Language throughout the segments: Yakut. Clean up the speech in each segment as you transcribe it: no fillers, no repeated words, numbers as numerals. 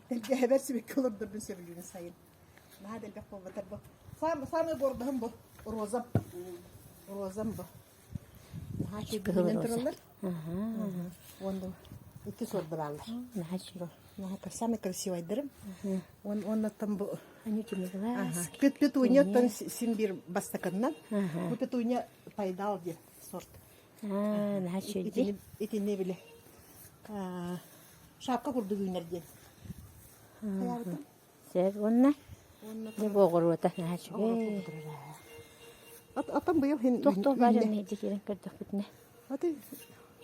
Тэлгэһэбэр сибэкки олордорбун сөбүлүүбүн сайын. Наһаа да элбэх буолбатар бу. Самый гордоһым бу. Розам. Розам бу. Наһаа Кыһыл үчүгэй роза. тураллар. Уонна икки суорда бааллар. Наһаа үчүгэй. Наһаа самый красивайдарым. Уоннаттан бу Анютины глазки. Петуньяттан син биир бастакыннан. Бу петуния пайдал диэн сорт. Наһаа үчүгэй. Итини били шапка курдук үүнэр диэн. Хайаабытым? Сөп уонна дьэ бу оҕуруота наһаа үчүгэй. Отон быйыл хин Туох-туох баар эмиэ киирэн көрдөхпүтүнэ.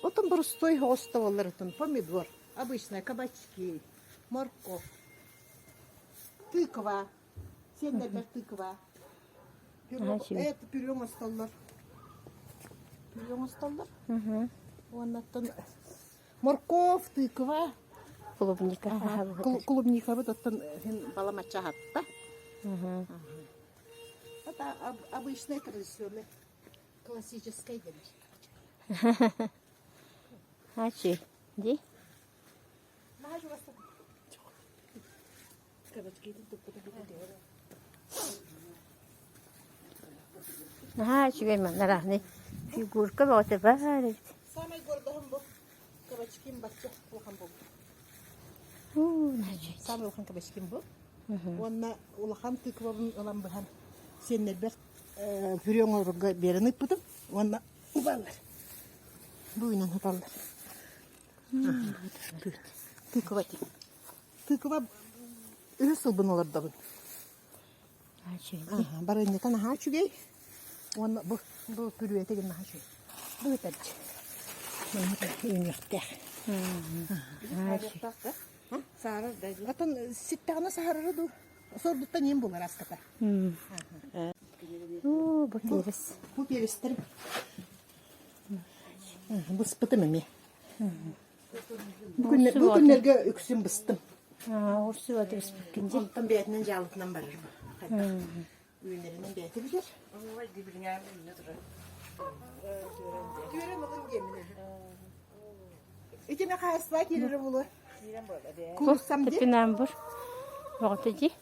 Отон борустой оҕуста боллар отон помидор, обычная кабачки, морковь, тыква, сиэннэрбэр тыква. Это пюре оҥостоллор. Пюре оҥостоллор. Уоннаттан морковь, тыква, Клубника. Клубникабыт оттон баламачча аһатта. Это обычный традиционный классический дэнэр. Ачи, ди? Наһаа үчүгэй манна фигурка бөҕөтө баар эбит. Самый гордоһум бу кабачким бачча улахан буолбут. Самый улахан кабачким бу. Уонна улахан тыквабын ылан быһан сиэннэрбэр пюре оҥорорго биэрэн ыыппытым. Уонна убаллар. Бу үүнэн сыталлар. Тыква Тыква үһүс сылбын олордобун. Барыанньата наһаа үчүгэй. Уонна бу бу пүрүөтэ гин наһаа үчүгэй. Бу ытарчы. Үүнүөхтээх. Отон ситтэҕинэ саһарара дуу? Сордуттан иэн булар аската. Оо, бу перец. Бу перецтэр быспытым эмиэ. Бу күннэргэ үксүн быстым. Оҕурсу түспүккүн дии. Онтон бэйэтинэн дьаалытынан барар бу. Хайдах үүнэринэн бэйэтэ билэр. Түөрэн ылын диэмин. Итини хаһаайыстыба киирэрэ буолуо. Кууруссам дии. Топинамбур. Оҕото дии.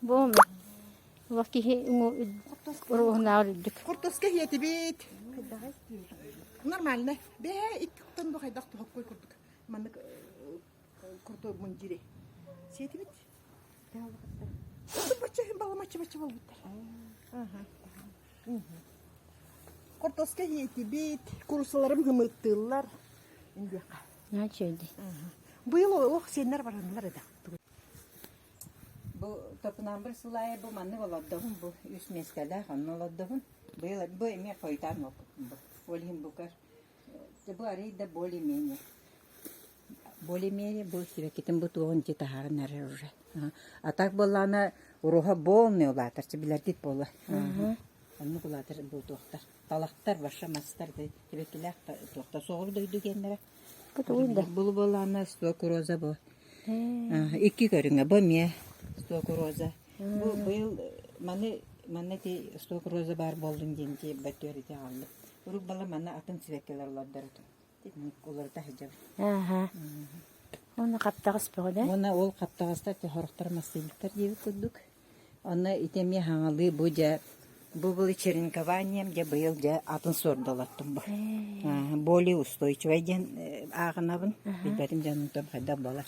Бу олох киһи уруһунааҕар үрдүк. Хортуоска иһиэтибит. Нормально. Бэһэ икки кутан бу хайдах туһаппой курдук. Маннык курдук мундири. Сиэтибит. Бачча баламаччы бачча болбуттар. Хортуоска иһиэтибит. Куруссаларым хымыттыыллар. Индиэххэ. Начуйди. Быйыл олох сиэннэр бараннар эдэ. Бу топунамбыр сыл аайы бу маннык олордоҕум бу үс миэстэлээх онно олордоҕум. Быйыл бу эмиэ хойутаан уоппутум бу. Ол иһин букар бу арыый да более-менее более-менее бу сибэккитин бу туоҕун ити таһааран эрэр уже. А так буоллаҕына уруһа полный улаатар билэргит буолла. Оннук улаатар бу туохтар. Талахтар, ваша мастар сибэккилээх туохтар соҕуруу дойду диэннэрэ. Бу буоллаҕына сток роза бу. Икки көрүҥэ бу эмиэ сток роза. Бу быйыл маны манна ити сток роза баар буоллун диэн ити бөттүөр ити аҕаллым. Урут бала манна атын сибэккилэр олордорутум. Уларыта сылдьабын. Ааһа. Уонна хаптаҕас бөҕө да? Уонна ол хаптаҕастар хорохтор массыйбыттар диэбит курдук. Онно ити эмиэ хаҥалыы бу дьэ бу был черенкованием дьэ быйыл дьэ атын суордалаттым бу. Более устойчивай диэн ааҕынабын. Билбэтим дьонунтан хайдах буолар.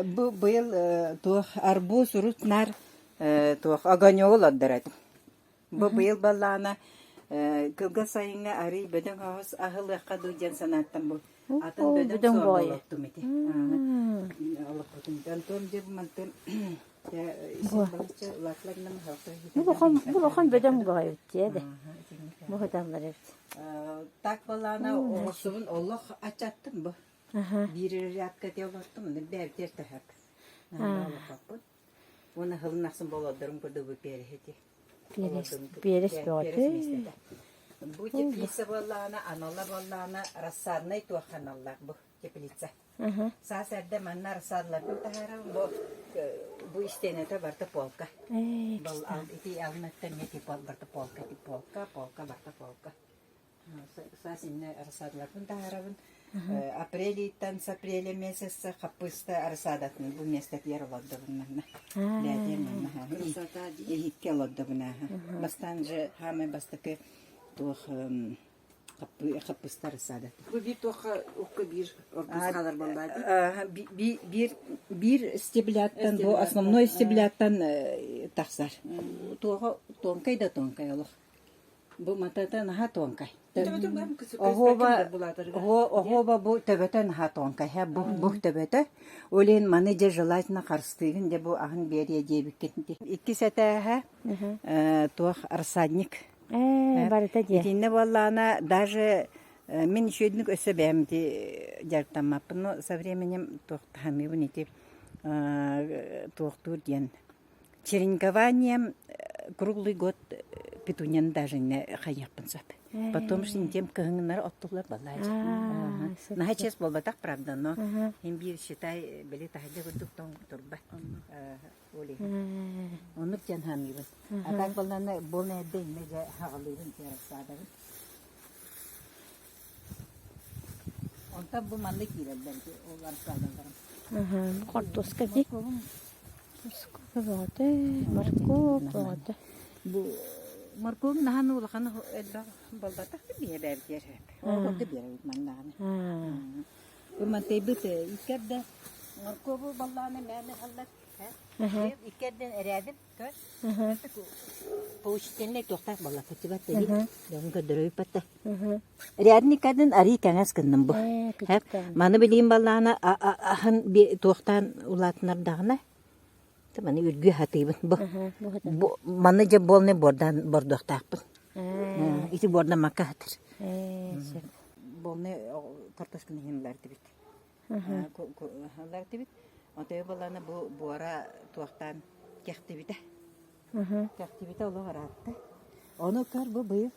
Бу быйыл туох арбуз урут наар туох огонёгу олордор этим. Бу быйыл баллаана кылгас сайыҥҥа арыый бөдөҥ оҕус аһылыахха дуу диэн санааттан бу атын бөдөҥ суордалаттым ити. Олохпутун Антон дьэ мантан Бу улахан бөдөҥ баҕайы эбит да. Бу сыталлар эбит. Так балаана оҕусубун олох ачаттым бу. Биир рядка те олортум, бэбитер таһак. Олохоппун. Уонна хылын ахсын болодорум курдук бу переһити. Перес бөҕөтө. Бу теплица буоллаҕына, анала буоллаҕына, рассаднай туох аналлаах бу теплица. Саас эрдэ манна рассадаларбын таһаарабын, бу бу истиэнэтэ барыта полка. Ити алынаттан эмиэ барыта полка, полка, полка, барыта полка. Саас иннэ рассадаларбын таһаарабын. Апрелийтан с апреля месяца хаппыыста арасаадатын бу миэстэтигэр олордобун манна. Бээтиэр манна. Иһиккэ олордобун ааһа. Бастаан же хаамай бастакы туох хаппыыста арасаадата. Бу биир туохха укка биир оргус хаалар буоллаа дии? Биир биир стебляттан бу основной стебляттан тахсар. Туоха тонкай да тонкай олох. Бу матата наһаа тонкай. Оһуоба оһуоба бу төбөтө наһаа тонкай һэ бу бу төбөтө. Ол иһин маны дьэ желательно харыстыыгын дьэ бу аһын биэриэ диэбиккин дии. Иккис этээһэ туох рассадник. Барыта диэ. Итиннэ буоллаҕына даже мин үчүгэйдик өссө бэйэм ити дьарыктаммаппын, но со временем туох таһамыыбын ити туохтуур диэн Черенкованием круглый год петуньяны даже не хайыахпын сөп. Потом тем кыһыҥнары оттуллар балаадьы. Наһаа честь буолбатах, правда, но им биир считай били таһырдьа курдук тоҥ турбат. Оннук диэн хаамыыбын. А так балланы буолна эрдэ инне дьэ хаҕалыыбын рассадабын. Онтон бу манна киирэллэр ол рассадаларым. Хортуоска дии. Моркуоп бөҕөтө, моркуоп бөҕөтө. Бу моркуобум наһаа улахан элбэх буолбатах да биһэ бэбитиэр Оҕолорго биэрэбит маннаҕына. Бу мантайбыт иккэрдэ моркуобу баллааны мээнэ халлар. Иккэрдэн эрээдим көр. Поучительнай туохтаах буолла кытыбат да дьон көрдөрөйүппэттэ. Рядный иккэрдэн арыы кэҥэс гынным бу. Маны билигин баллаана аһын туохтаан улаатынардаҕына маны үргүү хатыыбын бу. Бу маны дьэ буолнай бордаан бордуохтаахпын. Ити бордан макка хатыр. Болнай картошканы иһин ылар Ылар Отой баланы бу буора туохтаан кэхтибитэ. Кэхтибитэ олох ыраатта. Ону көр бу быйыл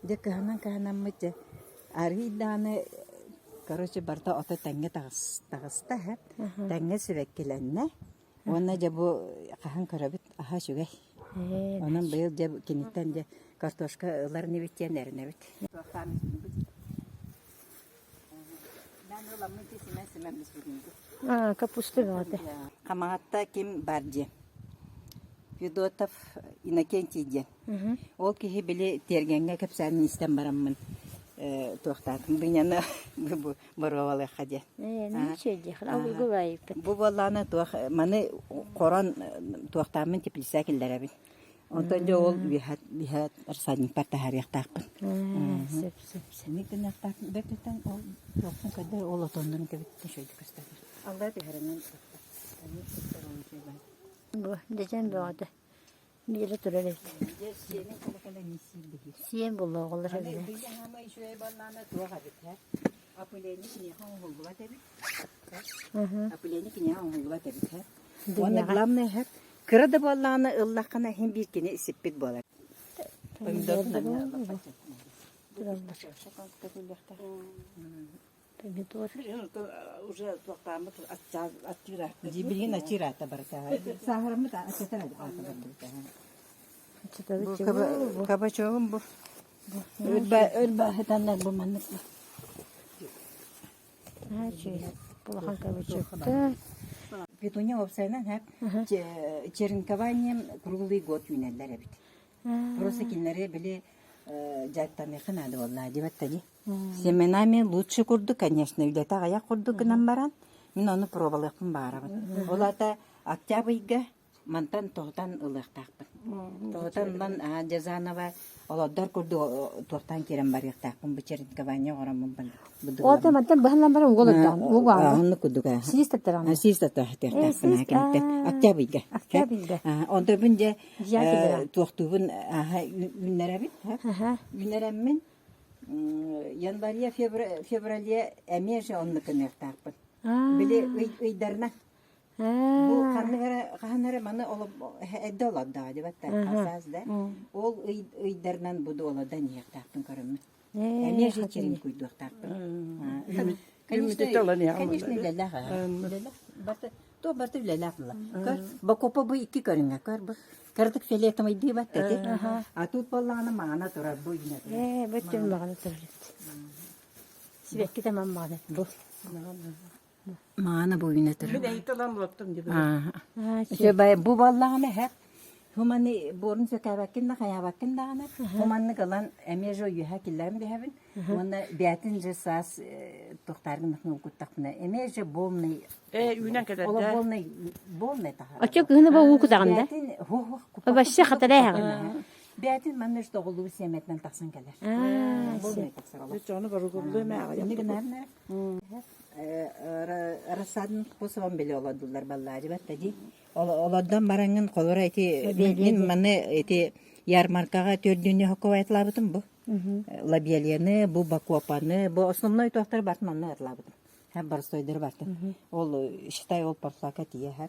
дьэ кыһанан кыһанаммыт дьэ арыый даҕаны короче барыта ото тэҥҥэ таҕыста һэ тэҥҥэ сибэккилэннэ уонна дьэ бу хаһан көрөбүт аһа үчүгэй. Онон быйыл дьэ киниттэн дьэ картошка ылар инибит диэн эрэнэбит. Капуста бөҕөтө. Хамаҕатта ким бар диэн. Федотов Иннокентий диэн. Ол киһи били тиэргэҥҥэ кэпсээнин истэн бараммын туохтаатым быняны боруобалыахха диэн. Бу буоллаҕына туох маны хорон туохтааммын теплица киллэрэбин. Онтон дьэ ол үөһэ рассадникпар таһаарыахтаахпын. Сөп, сөп, сөп. Ник гыныахтаахпын бэртиттэн ол туохпун көрдөр ол отоннорун кэбиттэн шөйдүк көстөр. Аллаа түһэринэн Бу дьэдьэн бөҕөтө. Биэрэ турар эбит. Дьэ сиэнин кэлэ-кэлэ сиир Сиэн буолла оҕолор эбит. Хаама үчүгэй баллаана туох эбит һэ? Опыление киниэхэ оҥоһуллубат эбит. Опыление киниэхэ оҥоһуллубат эбит һэ? Уонна главное һэ Кыра да буоллаҕына ыллаххына иһин биир кини сиппит буолар. Помидор Помидор. Уже туохтааммыт Билигин аччыыраата барыта. Сааһыраммыт аччатар аата барбыта. Кабачогум бу. Өлбө хытаннар бу маннык. Улахан кабачоктар. Петуния уопсайынан черенкованием круглый год үүнэллэр эбит. Просто кинилэри били дьарыктаныахха наада буолла диэбэттэ дии. Семенами лучше курдук, конечно, үлэтэ аҕыйах курдук гынан баран, мин ону пробалыахпын баҕарабын. Ол аата октябрьга Мантан тоһутан ылыахтаахпын. Тоһутан ылан Дьазанова олордор курдук туохтаан киирэн барыахтаахпын бу черенкование оҥороммун Ота мантан быһаллан баран угол ырдаҕын угу Оннук курдук Сиис таттараҕын Сиис таттаахтаахпын кэнниттэн октябрьга Октябрьга Онтон дьэ туохтуубун үүннэрэбин үүннэрэммин января феврале эмиэ же оннук гыныахтаахпын били ыйдарынан Бу ханнык эрэ хаһан эрэ маны эрдэ олордоҕо дибаттар хасаас да ол ыйдарынан бу дуолада иһиэхтаахпын көрөммүн. Эмиэ же черин куйдуохтаахпын. Конечно, үлэлээх үлэлээх. Барта то барта үлэлээх була. Көр, бокопа бу икки көрүҥэ көр бу. Кыратык фиолетовый бат эти. А тут буоллаҕына маҕана турар бу үүнэ турар. Ээ, бу өттүн маҕана турар. Сибэкки тамаммаҕын Бу. Маана бу үүнэ турар. Мин эйиталан олоттум дии. Аа. Бу буоллаҕына эһэ Хуманы буорун сөкөөбөккүн да хайаабаккын даҕаны хуманнык ылан эмиэ же үөһэ киллэрэн биһэбин уонна бээтин же саас туохтааргын куттахпына эмиэ же полный Э, үүнэн кэлэр Ола полный полный таһар. Оччо кыһыны бу уу кутаҕын да? Бээтин ху Вообще хатарайаҕын. Бээтин манна тоҕулуу сиэмэтинэн тахсан кэлэр. Полный тахсар олох. Дьону барыгыллыы мээҕэ. Инни гынарна рассадын способом биле олордулар баллаажыбат да ди. Олордон бараҥҥын холоро ити мин маны ити ярмаркаҕа төрдүннү хоккобайтлаабытым бу. Лобелияны, бу бакопаны, бу основной туохтары бартын онно атлаабытым. Һэ боростойдары бартын. Ол считай ол портфака тиийэ һэ.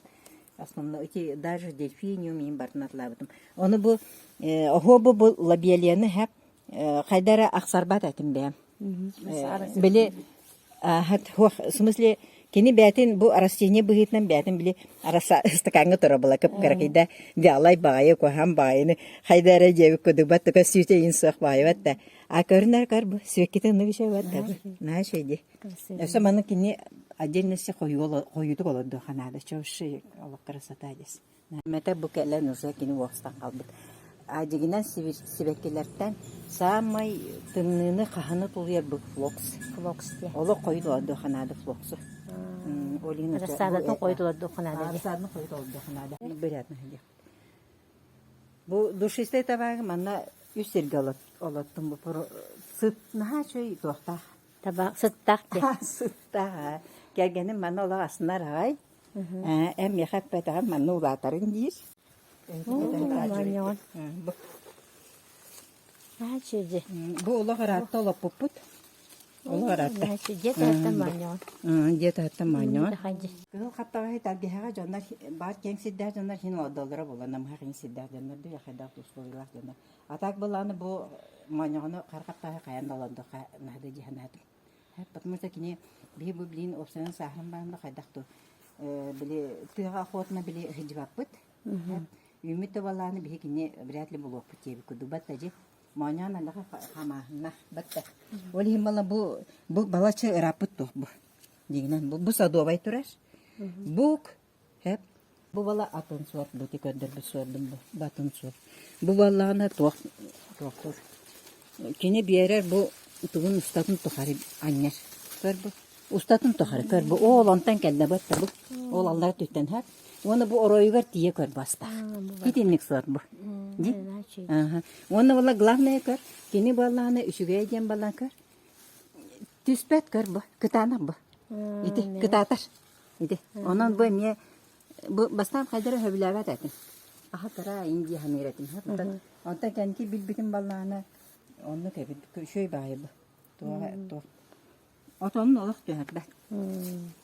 Основной ити даже дельфиниум иин бартын атлаабытым. Ону бу оһуо бу бу лобелияны һэ хайдара ахсарбат этим бэйэм. Били в смысле кини бээтин бу растение быһыытынан бээтин били ыстакааҥҥа тура була кып-кыракыйда вялай баҕайы куһаан баҕайыны хайда эрэ диэбит курдук баттыка сүүтэ иин суох баҕайыбат да а көрүнэр көр бу сүөккитин оннук үчүгэй да бу наһаа үчүгэй дии өссө маны кини отдельности хойуутук олордуохха наада чувши олох красота дес Мэтэ бу кэлэн уже кини уостан хаалбыт. А дьигинэн сибэккилэртэн саамай тымныыны хаһаны тулуйар бу флокс. Флокс диye. Олох хойут олордуохха наада флоксу. Рассадатын хойут олордуохха наада диye. Рассадатын хойут олордуохха наада. Приятно диye. Бу душистый табагы манна үс сиргэ олоттум бу сыт наһаа үчүгэй туохтаах. Табак сыттаах диye. Сыттаах. Кэргэним манна олох аснар аҕай. Ээ, миэхэ эппэтэҕим манна улаатарыҥ диир. Моонньоҕон. Бу олох ыраатта олоппуппут. Олох ыраатта. Дьиэ таһыттан моонньоҕон. Дьиэ таһыттан моонньоҕон. Кыһыл хаптаҕайы тэлгэһэҕэ дьоннор баар киэҥ сирдээх дьоннор иһин олордоллоро буолла намыһах иһин сирдээх дьоннор дуу хайдах условиялаах дьоннор. А так былааны бу моонньоҕону хара хаптаҕайы хайан да олордохха наада дии санаатым. Потому что кини биһи бу билин уопсайынан сааһыран баран да хайдах ту били тыаҕа охотно били сылдьыбаппыт. Үүммүт да балааны биһи кини вряд ли булуохпут диэбит курдук батта дьи моонньоон аллаха хамааһынна батта. Ол иһин бала бу бу балачча ырааппыт туох бу. Дигинэн бу, бу садовай турар. Бук хэп бу бала атын суорт бу ти көрдөрбүт суордум бу бу атын суорт. Бу баллаҕына туох туохтур Кини биэрэр бу тугун устатын тухары анньар. Көр бу. Устатын тухары көр бу. Оол онтон кэллэ бу бу. Ол аллара түттэн һэр. Уонна бу оройугар тиийэ көр бастаах. Итинник суот бу. Ди? Аха. Уонна була главное көр. Кини буоллаҕына үчүгэй диэн балан көр. Түспэт көр бу. Кытаанах бу. Ити кытаатар. Ити. Онон бу эмиэ Бу бастаан хайдара сөбүлээбэт этим. Аха кыра Индия саныыр этим. Онтон кэнники билбитим баллаана оннук эбит. Үчүгэй баайы бу. Туох туох. Отонун олох түһэрбэт.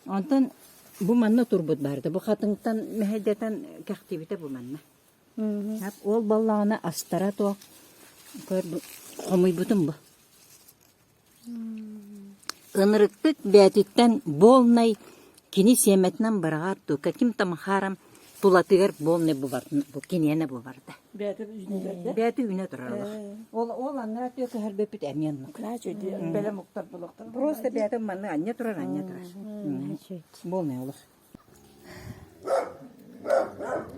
Онтон бу манна турбут баарда. Бу хатыҥтан мэһэйдэтэн кэхтибитэ бу манна. Ол баллаана астара туох көр хомуйбутум бу. Ынырыктык бээтиттэн буолнай кини сиэмэтинэн быраҕар дуу, каким-то махаром тулатыгар буолнай бу киниэнэ бу барда. Бээтэ үүнэ Бээтэ үүнэ турар олох. Ол ол аннара түө көһөрбөппүт эмиэ оннук. Бэлэм уктар булуктар. Просто бээтэ манны анньа турар, анньа турар. Буолнай олох.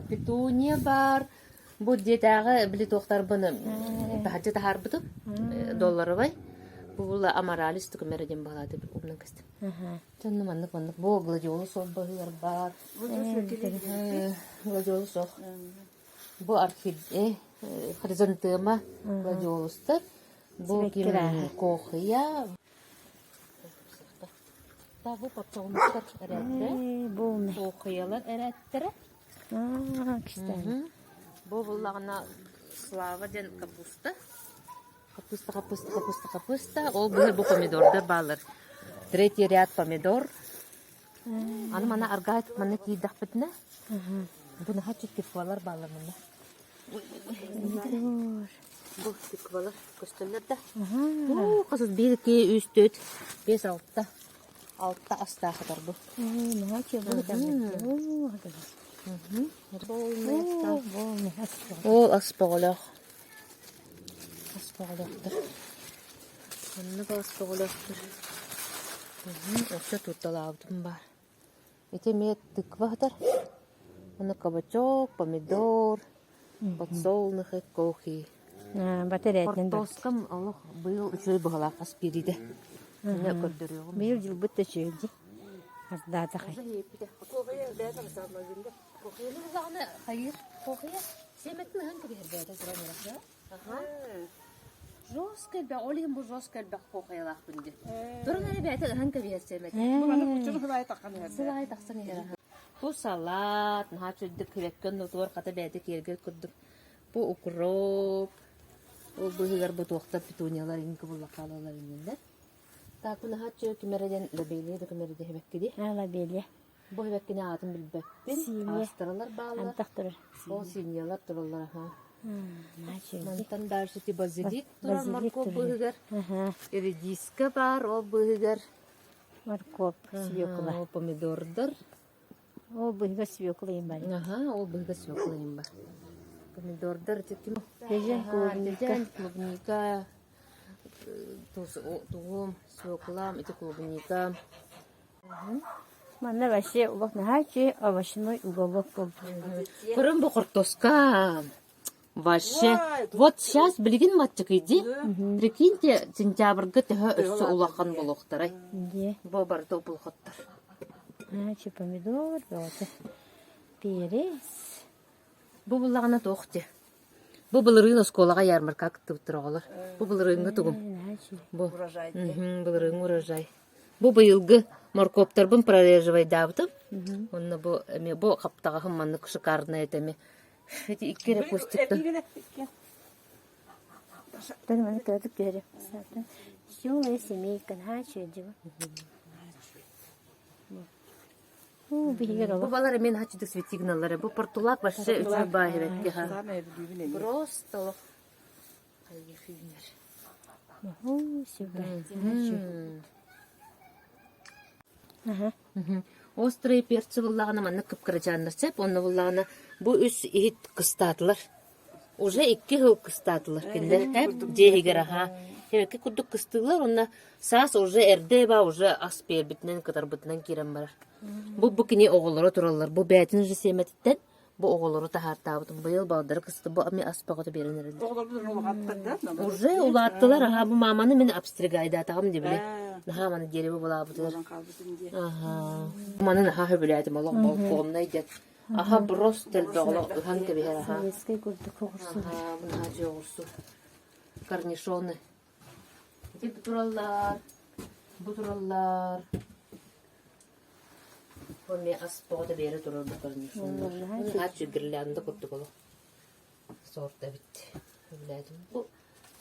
Петуния баар. Бу дьиэтээҕи били туохтарбын таһырдьа таһаарбытым долларовай. Бу була аморалис түкүмэрэ диэн баҕалааты умнан кэстим. Дьонно маннык маннык бу гладиолус ол баһыгар баар. Гладиолус ох. Бу орхидея хризантема гладиолустар. Бу ким кохия. Бу подсолнухтар эрээттэрэ. Кохиялар эрээттэрэ. Бу буллаҕына Слава диэн капуста. Капуста, капуста, капуста, капуста. Ол быһа бу помидордар бааллар. Третий ряд помидор. Аны мана аргаа манна киирдэхпитинэ, бу наһаа тыквалар бааллар манна. Бу тыквалар көстөллөр да. Оо, хасыс биир, икки, үс, төрт, биэс, алта. Алта астаах ытар бу. Ол ас боҕолоох. Ас боҕолоохтор. Оннук ас боҕолоохтор. Өссө тутталаабытым баар. Ити эмиэ тыква сытар. Уонна кабачок, помидор, подсолнухи, кохи. Батареятынан Хортуоскам олох быйыл үчүгэй быһалаах ас биэриитэ. Иннэ көрдөрүөҕүм. Быйыл дьылбыт да үчүгэй дии. Ардаатахай. Кохияны буллаҕына хайыыр? Кохия сиэмэтин ыһан кэбиһэр бэйэтэ туран эрэ. Жестко элбэх, ол иһин бу жестко элбэх куохайалаахпын дии. Туран эрэ бэйэтэ ыһан кэбиһэр сиэмэтин. Бу маннык куччуну сылайы таххан иһэр. Сылайы тахсан иһэр. Бу салат, наһаа үчүгдүк күрэккэн нотугар хата бэйэтэ киэргэл курдук. Бу укроп, ол быыһыгар бу туохтар петуниялар иҥки буллахаалалар инниннэр. Так, бу наһаа үчүгэй ким эрэ диэн лабелия да ким эрэ диэбэкки дии. А, лабелия. Бу эбэккини аатын билбэппин. Синия. Астралар бааллар. Антах турар. Ол синьялар тураллар аха. Наһаа Мантан дальше ти базилик турар Базилик моркуоп турар. быыһыгар. Аха. Редиска баар ол быыһыгар. Моркуоп, свекла. Ол помидордар. Ол быыһыгар свекла им бар. Аха, ол быыһыгар свекла им бар. Помидордар ити ким? Дьэдьэн, клубника. Дьэдьэн, клубника, тугум, свеклам, ити клубника. Манна вообще олох наһаа үчүгэй овощной уголок буолбут. Көрөн бу хортуоска вообще вот сейчас билигин маччык иди. Прикиньте, сентябрьга төһө өссө улахан буолуохтарай. Дии. Бу барыта обулхоттар. Наһаа помидор бөҕөтө. Перец. Бу буллаҕына туох дии. Бу былырыын оскуолаҕа ярмарка кыттыбыттар оҕолор. Бу былырыыҥҥы тугум. Бу былырыыҥҥы урожай. Бу быйылгы моркуоптарбын прореживайдаабытым. Онно бу эмиэ бу хаптаҕаһым маннык шикарная этэ эмиэ. Эти икки эрэ кустиктан. Веселая семейка, наһаа үчүгэй дьиэ. Бу балар эмиэ наһаа үчүгэй светигналлар. Бу портулак вообще үчүгэй бааһыбэкки Просто олох Острые перцы буллаҕына маннык кып-кырачааннар сөп, онно буллаҕына бу үс иһит кыстаатылар. Уже икки сыл кыстаатылар кинилэр эп дьиэ иһигэр аһаа. Эбэкки курдук кыстыыллар уонна саас уже эрдэ ба уже ас биэрбитинэн кытарбытынан киирэн барар. Бу бу кини оҕолоро тураллар. Бу бээтин уже сиэмэтиттэн Бу оҕолору таһаартаабытым. Быйыл балдары кысты бу ами ас бөҕөтө биэрэн эрэллэр. Оҕолорбут улааттар да? Уже улааттылар. Аха, бу мааманы мин обстригайдаатаҕым дии Наһаа маны дерево булаабытыгар. Аха. Маны наһаа сөбүлээтим олох балконнай диэн. Аха просто элбэх олох ыһан кэбиһэр аха. Советскай курдук оҕурсу. Аха, бу наһаа дьиэ оҕурсу. Корнишоны. Ити бу тураллар. Бу тураллар. Бу эмиэ ас тоҕо да биэрэ турар бу корнишоннар. Наһаа гирлянда курдук олох сорт эбит. Сөбүлээтим. Бу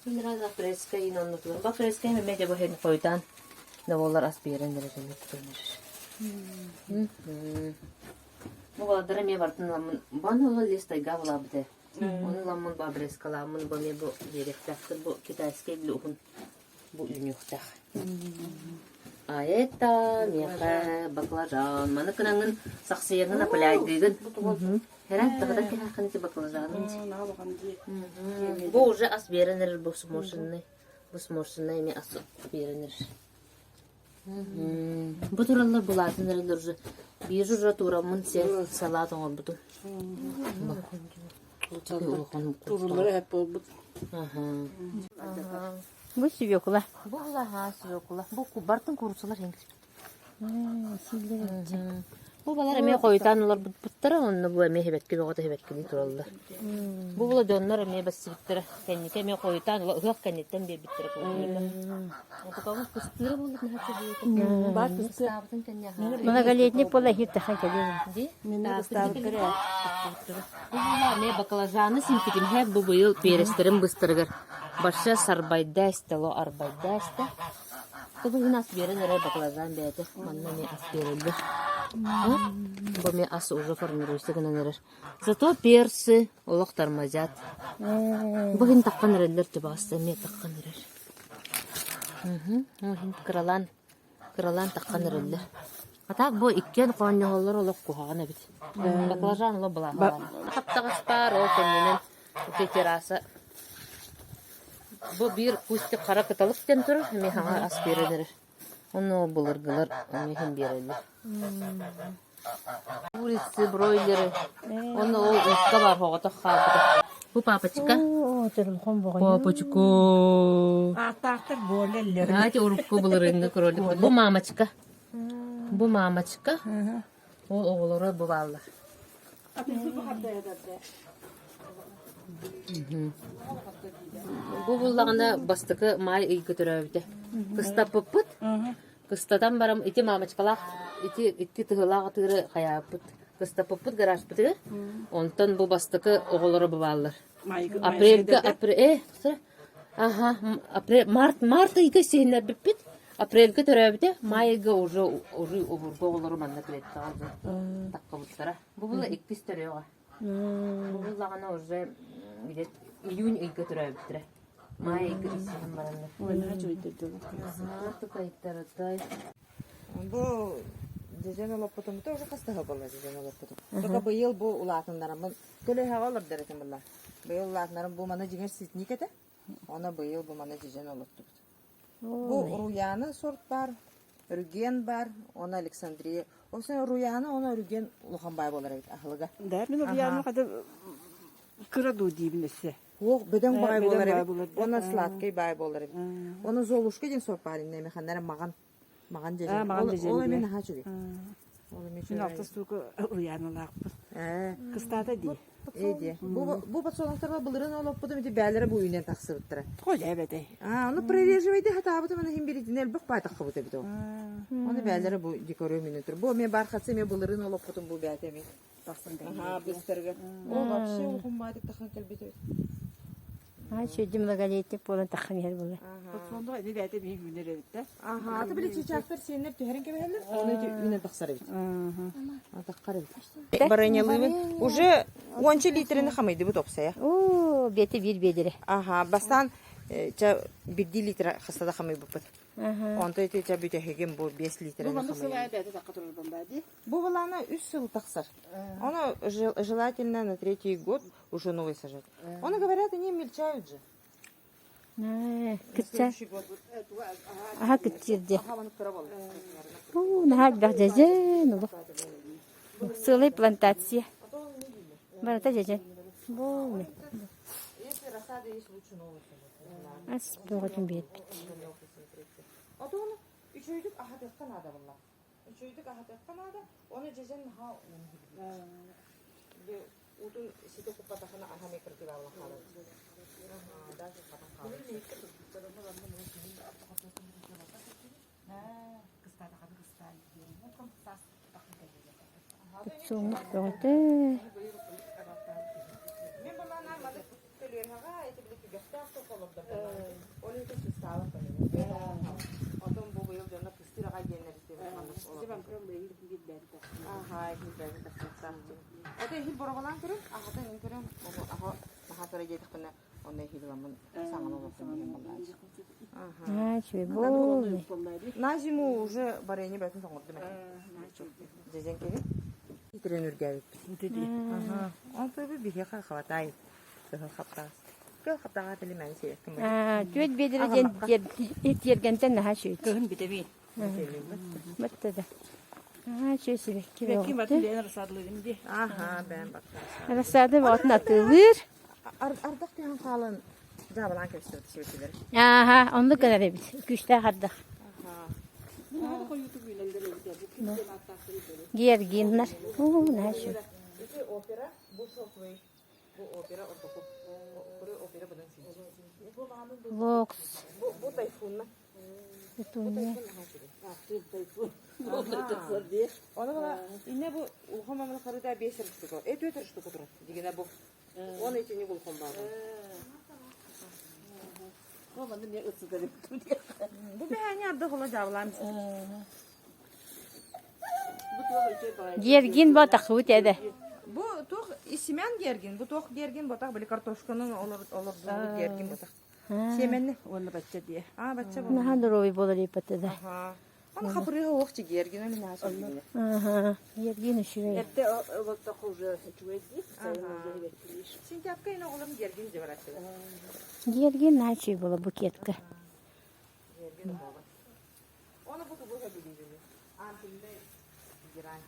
минеральная фреска иин оннутугар. Ба фреска эмиэ дьэ бу иһин хойутаан да ас биэрэн эрэр эмиэ тутан эрэр. Бу баладара эмиэ бартын ыламмын бан ыла лес тайга булаабыт ээ. Ону ыламмын ба фрескалааммын бу эмиэ бу биэриэхтээхтэр бу китайскай били уһун Бу үүнүөхтээх. А это миэхэ баклажан. Маны кынаҥын сахсыйаҥын апыляйдыыгын. Эрэн тахыдан кэһээххин ити баклажанын. Бу уже ас биэрэн эрэр бу сморщенный. Бу сморщенный эмиэ ас биэрэн эрэр. Бу тураллар булаатын эрэллэр уже. Биир уже тураммын сен салат оҥорбутум. Туруллара эп буолбут. Бу свекла. Бу улаха свекла. Бу бартын курусалар хеңсипит. Бу балар эмиэ хойутаан олорбуттара, онно бу эмиэ хэбэкки бөҕөтө хэбэккини тураллар. Бу була дьоннор эмиэ бассыбыттара. Кэнники эмиэ хойутаан ыһыах кэнниттэн биэрбиттэрэ клубника. Отукабын кыстыыра буолбут наһаа Бар кыстыыр. Многолетний полахит тахан кэлин. Ди? Мине кыстаабыттар Эмиэ баклажаны симпитим һэ бу быйыл перестерин быстарыгар барша сарбайда стело арбайда эстэ. Тобуһун ас биэрэн эрэр баклажан бэйэтэ манна эмиэ ас биэрэллэр. Бу эмиэ ас уже формируется гынан эрэр. Зато перцы олох тормозят. Бу иһин таххан эрэллэр тубаас эмиэ таххан эрэр. Иһин кыралаан кыралаан таххан эрэллэр. А так бу иккиэн хоонньоһоллор олох куһаҕан эбит. Баклажан олох былааһалаах. Хаптаҕас баар ол кэннинэн ити терраса Бу биир кустик хара кыталык диэн турар, эмиэ хаҥа ас биэрэн эрэр. Ону былыргылар ону иһин биэрэллэр. Курицы, бройлеры. Ону ол ыкка бар оҕотох хаалбыта. Бу папочка. Оо, төрүлхон боҕойу. Папочка. Ааттаахтар буолаллар. Знаете, урукку былырыыҥҥы кролик. Бу мамочка. Бу мамочка. Ол оҕолоро бу бааллар. Бу буллаҕына бастакы маай ыйга төрөөбүтэ. Кыстаппыппыт. Кыстатан баран ити мамочкалаах ити икки тыһылаах атыыры хайааппыт. Кыстаппыппыт гаражпытыгар. Онтон бу бастакы оҕолоро бу бааллар. Апрельга апрель э аха апрель март март ыйга сиһиннэрбиппит. Апрельга төрөөбүтэ, маай ыйга уже уже обургу оҕолору манна клеткаҕа таххыбыттара. Бу була иккис төрүөҕэ. Бу буллаҕына уже где июнь ыйга төрөөбүттэрэ. Маай ыйга исиһэн бараннар. Тукайтарытай. Бу дьэдьэн олоппутум тоже хастаһа буолла дьэдьэн олоппутум. Только быйыл бу улаатыннараммын көлөһөҕө олордор этим буолла. Быйыл улаатыннарым бу маны дьиҥэр ситник этэ. Оны быйыл бу маны дьэдьэн олоттубут. Бу Руяна сорт бар, Рүген бар, оны Александрия. Ол Руяна, оны Рүген улахан бай болар эбит аһылыга. Да, мин Руяна хата кыра дуу диибин өссө. Ох, бөдөҥ баай Бөдөҥ буолар баай эбит. буолар да. Уонна сладкай баай буолар эбит. Уонна Золушка диэн сорт баар иннэ механнара маҕан. Маҕан дьэдьэн. Аа, маҕан Ол дьэдьэн ол эмиэ диэ. наһаа үчүгэй. Ол эмиэ Мин үчүгэй. алта штука Руяналаахпын. Ээ, Кыстаата дии. ээ диэ. Бу бу подсолнухтарга былырыын олоппутум ити бээлэрэ бу үүнэн тахсыбыттара. Тоҕо эбэтэй. Аа, ону прореживайте хатаабытым аны иһин биритин элбэх баай таххыбыт эбит ол. Ону бээлэрэ бу декору мине тур. Бу эмиэ бархатцы эмиэ былырыын олоппутум бу бээтэ эмиэ. Тахсан Аһаа, быстарга. О, вообще улахан баайдык тахан кэлбит эбит. Аа, сүдү многолетник буолан таххан иһэр буолла. Подсолнух эми бээтэ биһи үүнэр эбит да. Аха, аты били чычаахтар сиэннэр түһэрин кэбиһэллэр, оны ити үүнэн тахсар эбит. Таххар эбит. Баранялыыбын. Уже уонча литрини хамыйдыбыт опсая. Оо, бэти биир биэдэрэ. Аха, бастаан ча бирдии литр хаста да хамыйбыппыт. Онто ити ча бүтэһигин бу 5 Бу литрини маннык сыл хамыйабыт. аайы бээтэ такка турар бомба дии. Бу былаана үс сыл тахсар. Оно желательно на третий год уже новый сажать. Оно говорят, они мельчают же. Кытса. Аха кытсирде. Уу, наһаа элбэх дьэдьэн улу. Сылай плантация. Барыта дьэдьэн. Бу Если рассада есть, лучше новый сажать. Ас бөҕөтүн биэрбит. А то ону үчүгэйдик аһатыахха наада буолла. Үчүгэйдик аһатыахха наада, ону дьэдьэн наһаа уутун ситэ куппатахына аһа эмиэ кырдьыгаалла хаалар. Даже хатан хаалар. Сууммут бөҕөтө. Мен балаана маны көлүөһэҕэ ити били түгэхтээх сок олордор Ол иһин сыстаабат Отон бу быйыл дьонно кыстыыр аҕай диэннэр Аха, Ото иһил боробалаан көрөн, аҕата мин көрөн, ону аҕа наһаа кыра диэтэхпинэ, онно иһил ыламмын саҥаны олордум диэн буоллааччы. Аа, үчүгэй буолла. На зиму уже варенье бөтүн тоҥордум этэ. Дьэдьэн киһи. Итирэн үргээбиппит. Аха. Онто би биһиэхэ хватай. Кыһыл хаптаас. Кыһыл хаптааҕа билимэн сиэккин. Аа, түөт биэдэрэ диэн тиэргэнтэн наһаа үчүгэй. Кыһын бүтэбин. Батта да. Аа, үчүгэй сибэкки Сибэкки бөҕөтө. батын бэйэн рассадалыгын дии. Аха, бэйэн баттаас. Рассада бөҕөтүн атыылыыр. Ардах түһэн хаалан дьаабылаан кэбистибит сибэккилэри. Ааха, оннук гынар эбит. Күүстээх ардах. Георгиннар. Уу, наһаа үчүгэй. Ити опера, бу шоковый Бу опера ортоку. Опера быдан синчи. Локс. Бу бу тайфунна. Петуния. Оны бала инне бу улхан маманы харыда 5 штука. Э 4 штука турар. Дигене бу. Он итини улхан бар. Бу бэһэни арды хола жабылам. Гергин бу тахыбыт эдэ. Бу туох семян гергин, бу туох гергин ботах били картошканын олордубут гергин ботах. Семенни. Уонна бачча дии. А, бачча бу. Наһаа здоровый буолар иппэтэ да. Аха. Аны хапырыга ох гергин аны наһаа сөбүлүүр. Аха. Гергин үчүгэй. Эрдэ олоттоххо уже үчүгэй дии. Сайын уже эбэттилиир. Сентябрька ина оҕолорум гергин дьэ бараттылар. Гергин наһаа үчүгэй буолар букетка. Гергин буолар. Оны бу тугу сөбүлүүбүнүй? Ампельнай герань.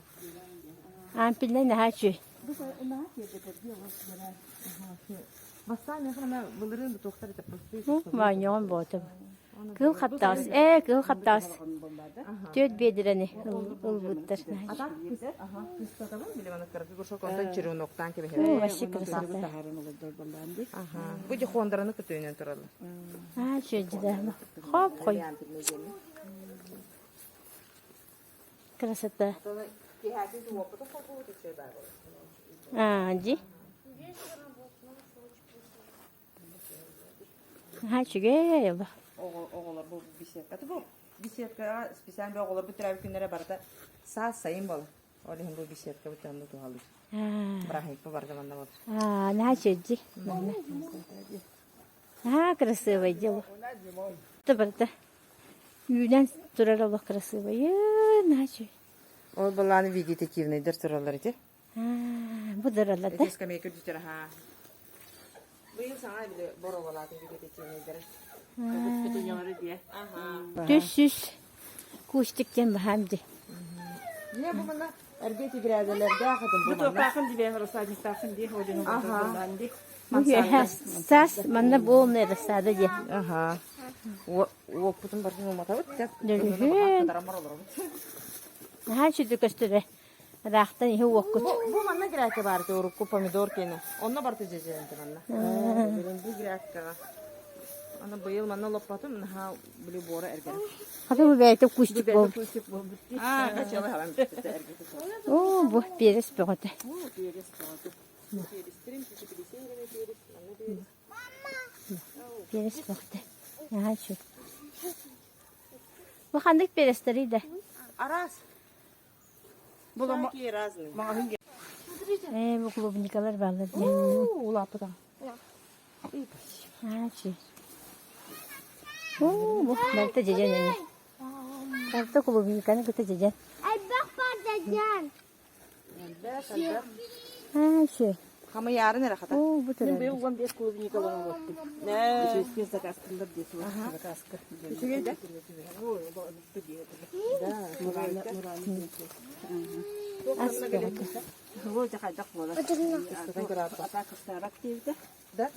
Ампельнай наһаа үчүгэй. Бастаан миэхэ мана былырыын бу туохтар этэ простые Моонньоҕон буота бу. Кыыл хаптаҕас. Ээ, кыыл хаптаҕас. Түөрт биэдирэни ылбыттар. А так кыстатабын били мана кыракый горшок онтон череноктаан кэбиһэбин. Оо, вообще красота. Аха. Бу дихондараны көтөөнөн тураллар. Аа, үчүгэй Хоп хой. Красота. Аа, дии. Наһаа үчүгэй олох. Оҕолор бу беседка. Бу беседкаҕа специально оҕолор бу төрөөбүт күннэрэ барыта саас сайын буолар. Ол иһин бу беседка бу онно туһалыыр. Бырааһынньыкпа барда манна буолар. Аа, наһаа үчүгэй манна. Наһаа красивый дело. Барыта үүнэн турар олох красивый. Наһаа үчүгэй. Ол былааны вегетативныйдар тураллар ити. Бу дыралар да. Ити скамейка үрдүтэр аха. Быйыл саҥа били боруобалаатын вегетативныйдары. Түс сүс кустик диэн баһаам дии. Не бу манна эргэ тигрээдэлэрдээх этим бу манна. Тохтаахын дии рассадниктаахын дии Аха. Бу саас манна буолна рассада диэ. Аха. Уоппутун барытын уматабыт. Дөлүһүн. Наһаа үчүгэй көстөрө. Ыраахтан иһи уоккут. Бу манна грядка баар этэ урукку помидор киэнэ. Онно барыта дьэдьэнтэ манна. Бу грядкаҕа. Аны быйыл манна лоппатым, наһаа били буора эргэрэ. Хата бу бэйэтэ кустик буолбут. Кустик буолбут. Аа, качала халан бүттэ эргэтэ. Оо, бу перец бөҕөтө. Перец бөҕөтө. Перестерин, перец, манна перец. Перец бөҕөтө. Наһаа үчүгэй. Бу ханнык перецтэрий да? Араас. Всякие разные. Ээ, бу клубникалар бааллар дии. Улааппыта. Аа, үчүгэй. Оо, бу барыта дьэдьэн эми. Барыта клубниканы кытта дьэдьэн. Элбэх бар дьэдьэн. Аа, үчүгэй. Хамыйаарын эрэ хата. Оо, бу турар. Быйыл 15 клубника оҥорбуттум. Үчүгэй заказтылар дии заказка. Үчүгэй да? Ас бөҕөтө. Вроде хайдах буолар. Атаакыстаабат диэбитэ. Да?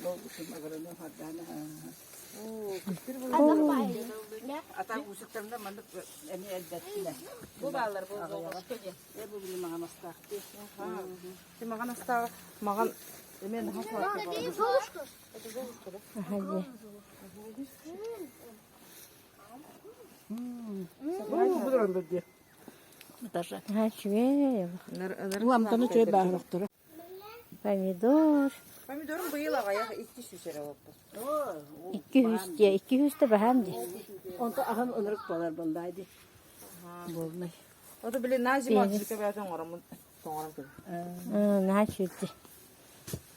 Атаак усуктарында маннык эмиэ элбэттилэр. Бу бааллар бу Золушка диэн. Э бу били маҕан астаах дии. Ти маҕан астааҕы маҕан эмиэ наһаа сладкий буолар. Золушка. Аха дии. Бу тураллар дии. Наһаа үчүгэй олох. Ламтаны чөй бааһырахтара. Помидор. Помидорум быйыл аҕыйах 200 эрэ олоппут. 200 дии. 200 да баһаам дии. Онто аһын ынырык буолар буоллаа дии. Буолнай. Ото били на зиму аджика бэйэтин оҥороммун тоҥорон кэлин. Наһаа үчүгэй дии.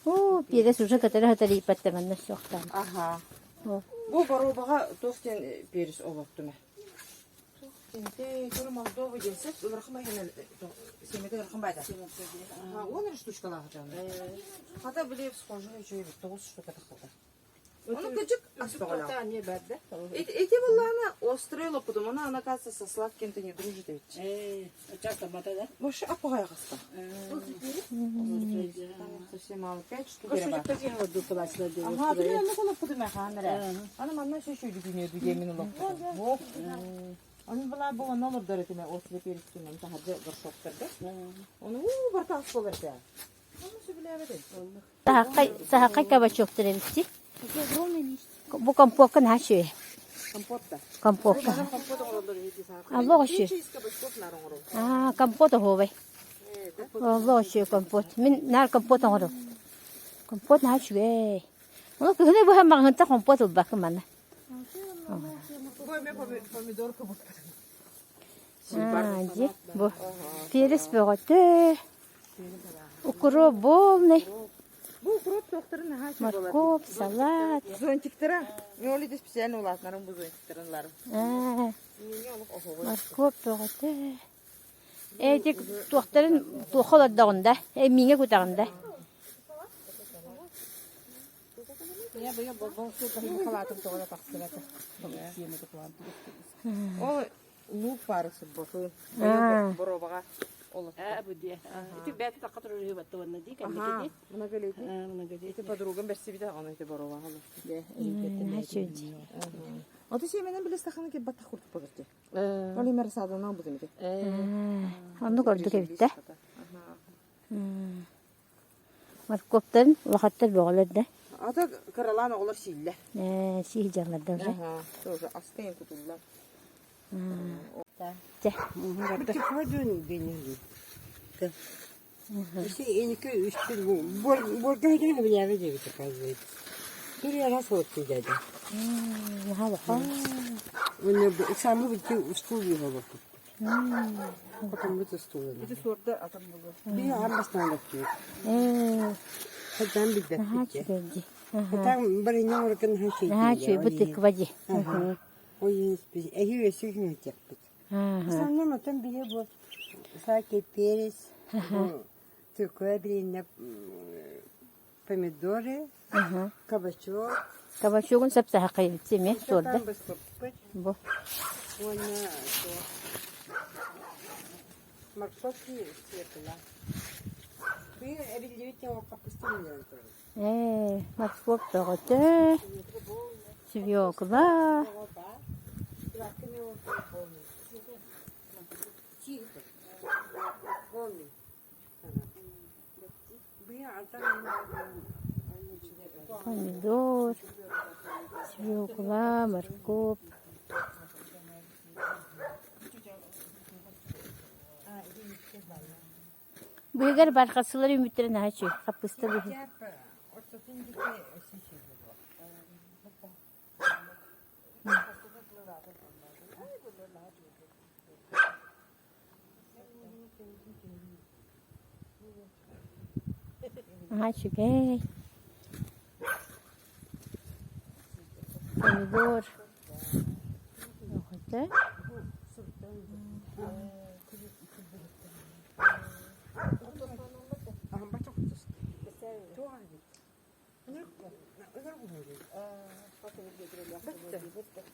Оо, перец уже көтөрө хатарыйбат да манна суохтаан. Аха. Бу боруобаҕа туох диэн перец олоттум ээ? Инте туру Молдова диэн сеп ырахым айан семете ырахым байда. Аха, он эрэ штучкалаах дьон. Хата били схожу үчүгэй тоҕус штука тахсата. Ону кыдьык ас бөҕөлөөх. Эти буоллаҕына острый лоппутум, она, она, оказывается, со сладким-то не дружит ведь. Вообще аппаҕайаҕаста. Совсем мало, пять штук эрэ баар. Аха, били оннук олоппутум эхаан эрэ. Аны манна шөшөйдү күнү олоппутум. Ох. Аны была бу онно олордор этиме острый перец таһырдьа горшоктарга. Ону уу барта ас буолар этэ. Ону сөбүлээбэт этим. Саһаххай, саһаххай кабачоктар эбит Бу компокка наһаа үчүгэй. Компотта. Компокка. Аллах үчүгэй. Аа, компот оһуобай. Аллах үчүгэй компот. Мин наар компот оҥором. Компот наһаа үчүгэй. Ону кыһыны быһа маҕаһыынтан компот ылбаккын манна. Бу эмиэ помидор кубуктар. Аа, дии. Бу перец бөҕөтө. Укроп полный. Бу укроп туохтарын наһаа үчүгэй буолар. Морковь, салат. Зонтиктара. Мен ол иде специально улаатынарым бу зонтиктарын ыларым. Аа, Миҥэ олох оһоҕой. морковь бөҕөтө. Эти туохтарын туохха олордоҕун да, э мииҥэ кутаҕын да. Я быйыл болбоҥ халаатым тоҕо да тахсыбата. Ол Луук баары сырбатын. Аа. Боруобаҕа олох. Аа, бу диэ. Ити бэт такка турар батта уонна ди кэнники ди. Многолетний. Аа, многолетний. Ити подругам бэрсибитэ, ону ити боруобаҕа олох. Дэ, Наһаа Ото сиэмэнэн билэ стаханы кеп баттах курдук болар дии. Ол имер саадана бутум ити. Оннук ордук эбит да. Моркуоптарын улахаттар бөҕөлөр да. Ата кыралаан оҕолор сииллэр. Ээ, сии дьаллар да уже. Аха, тоже астыйын кутуллар. Чэ. Ити суорда атын булу. Ээ, наһаа үчүгэй дии. Наһаа үчүгэй бу тыква дии. Всякий перец, тыква, билиннэ помидоры, кабачок. Кабачогун сап-сахакай эмиэ суорда. Бу. Уонна морковки свекла. Ээ, морковь бөҕөтө, свекла. Помидор, свекла, морковь. Быыгар бархатсылар үүммүттэрэ наһаа үчүгэй, хаппыыста быһыы. Наһаа үчүгэй. Помидор. Оҕото.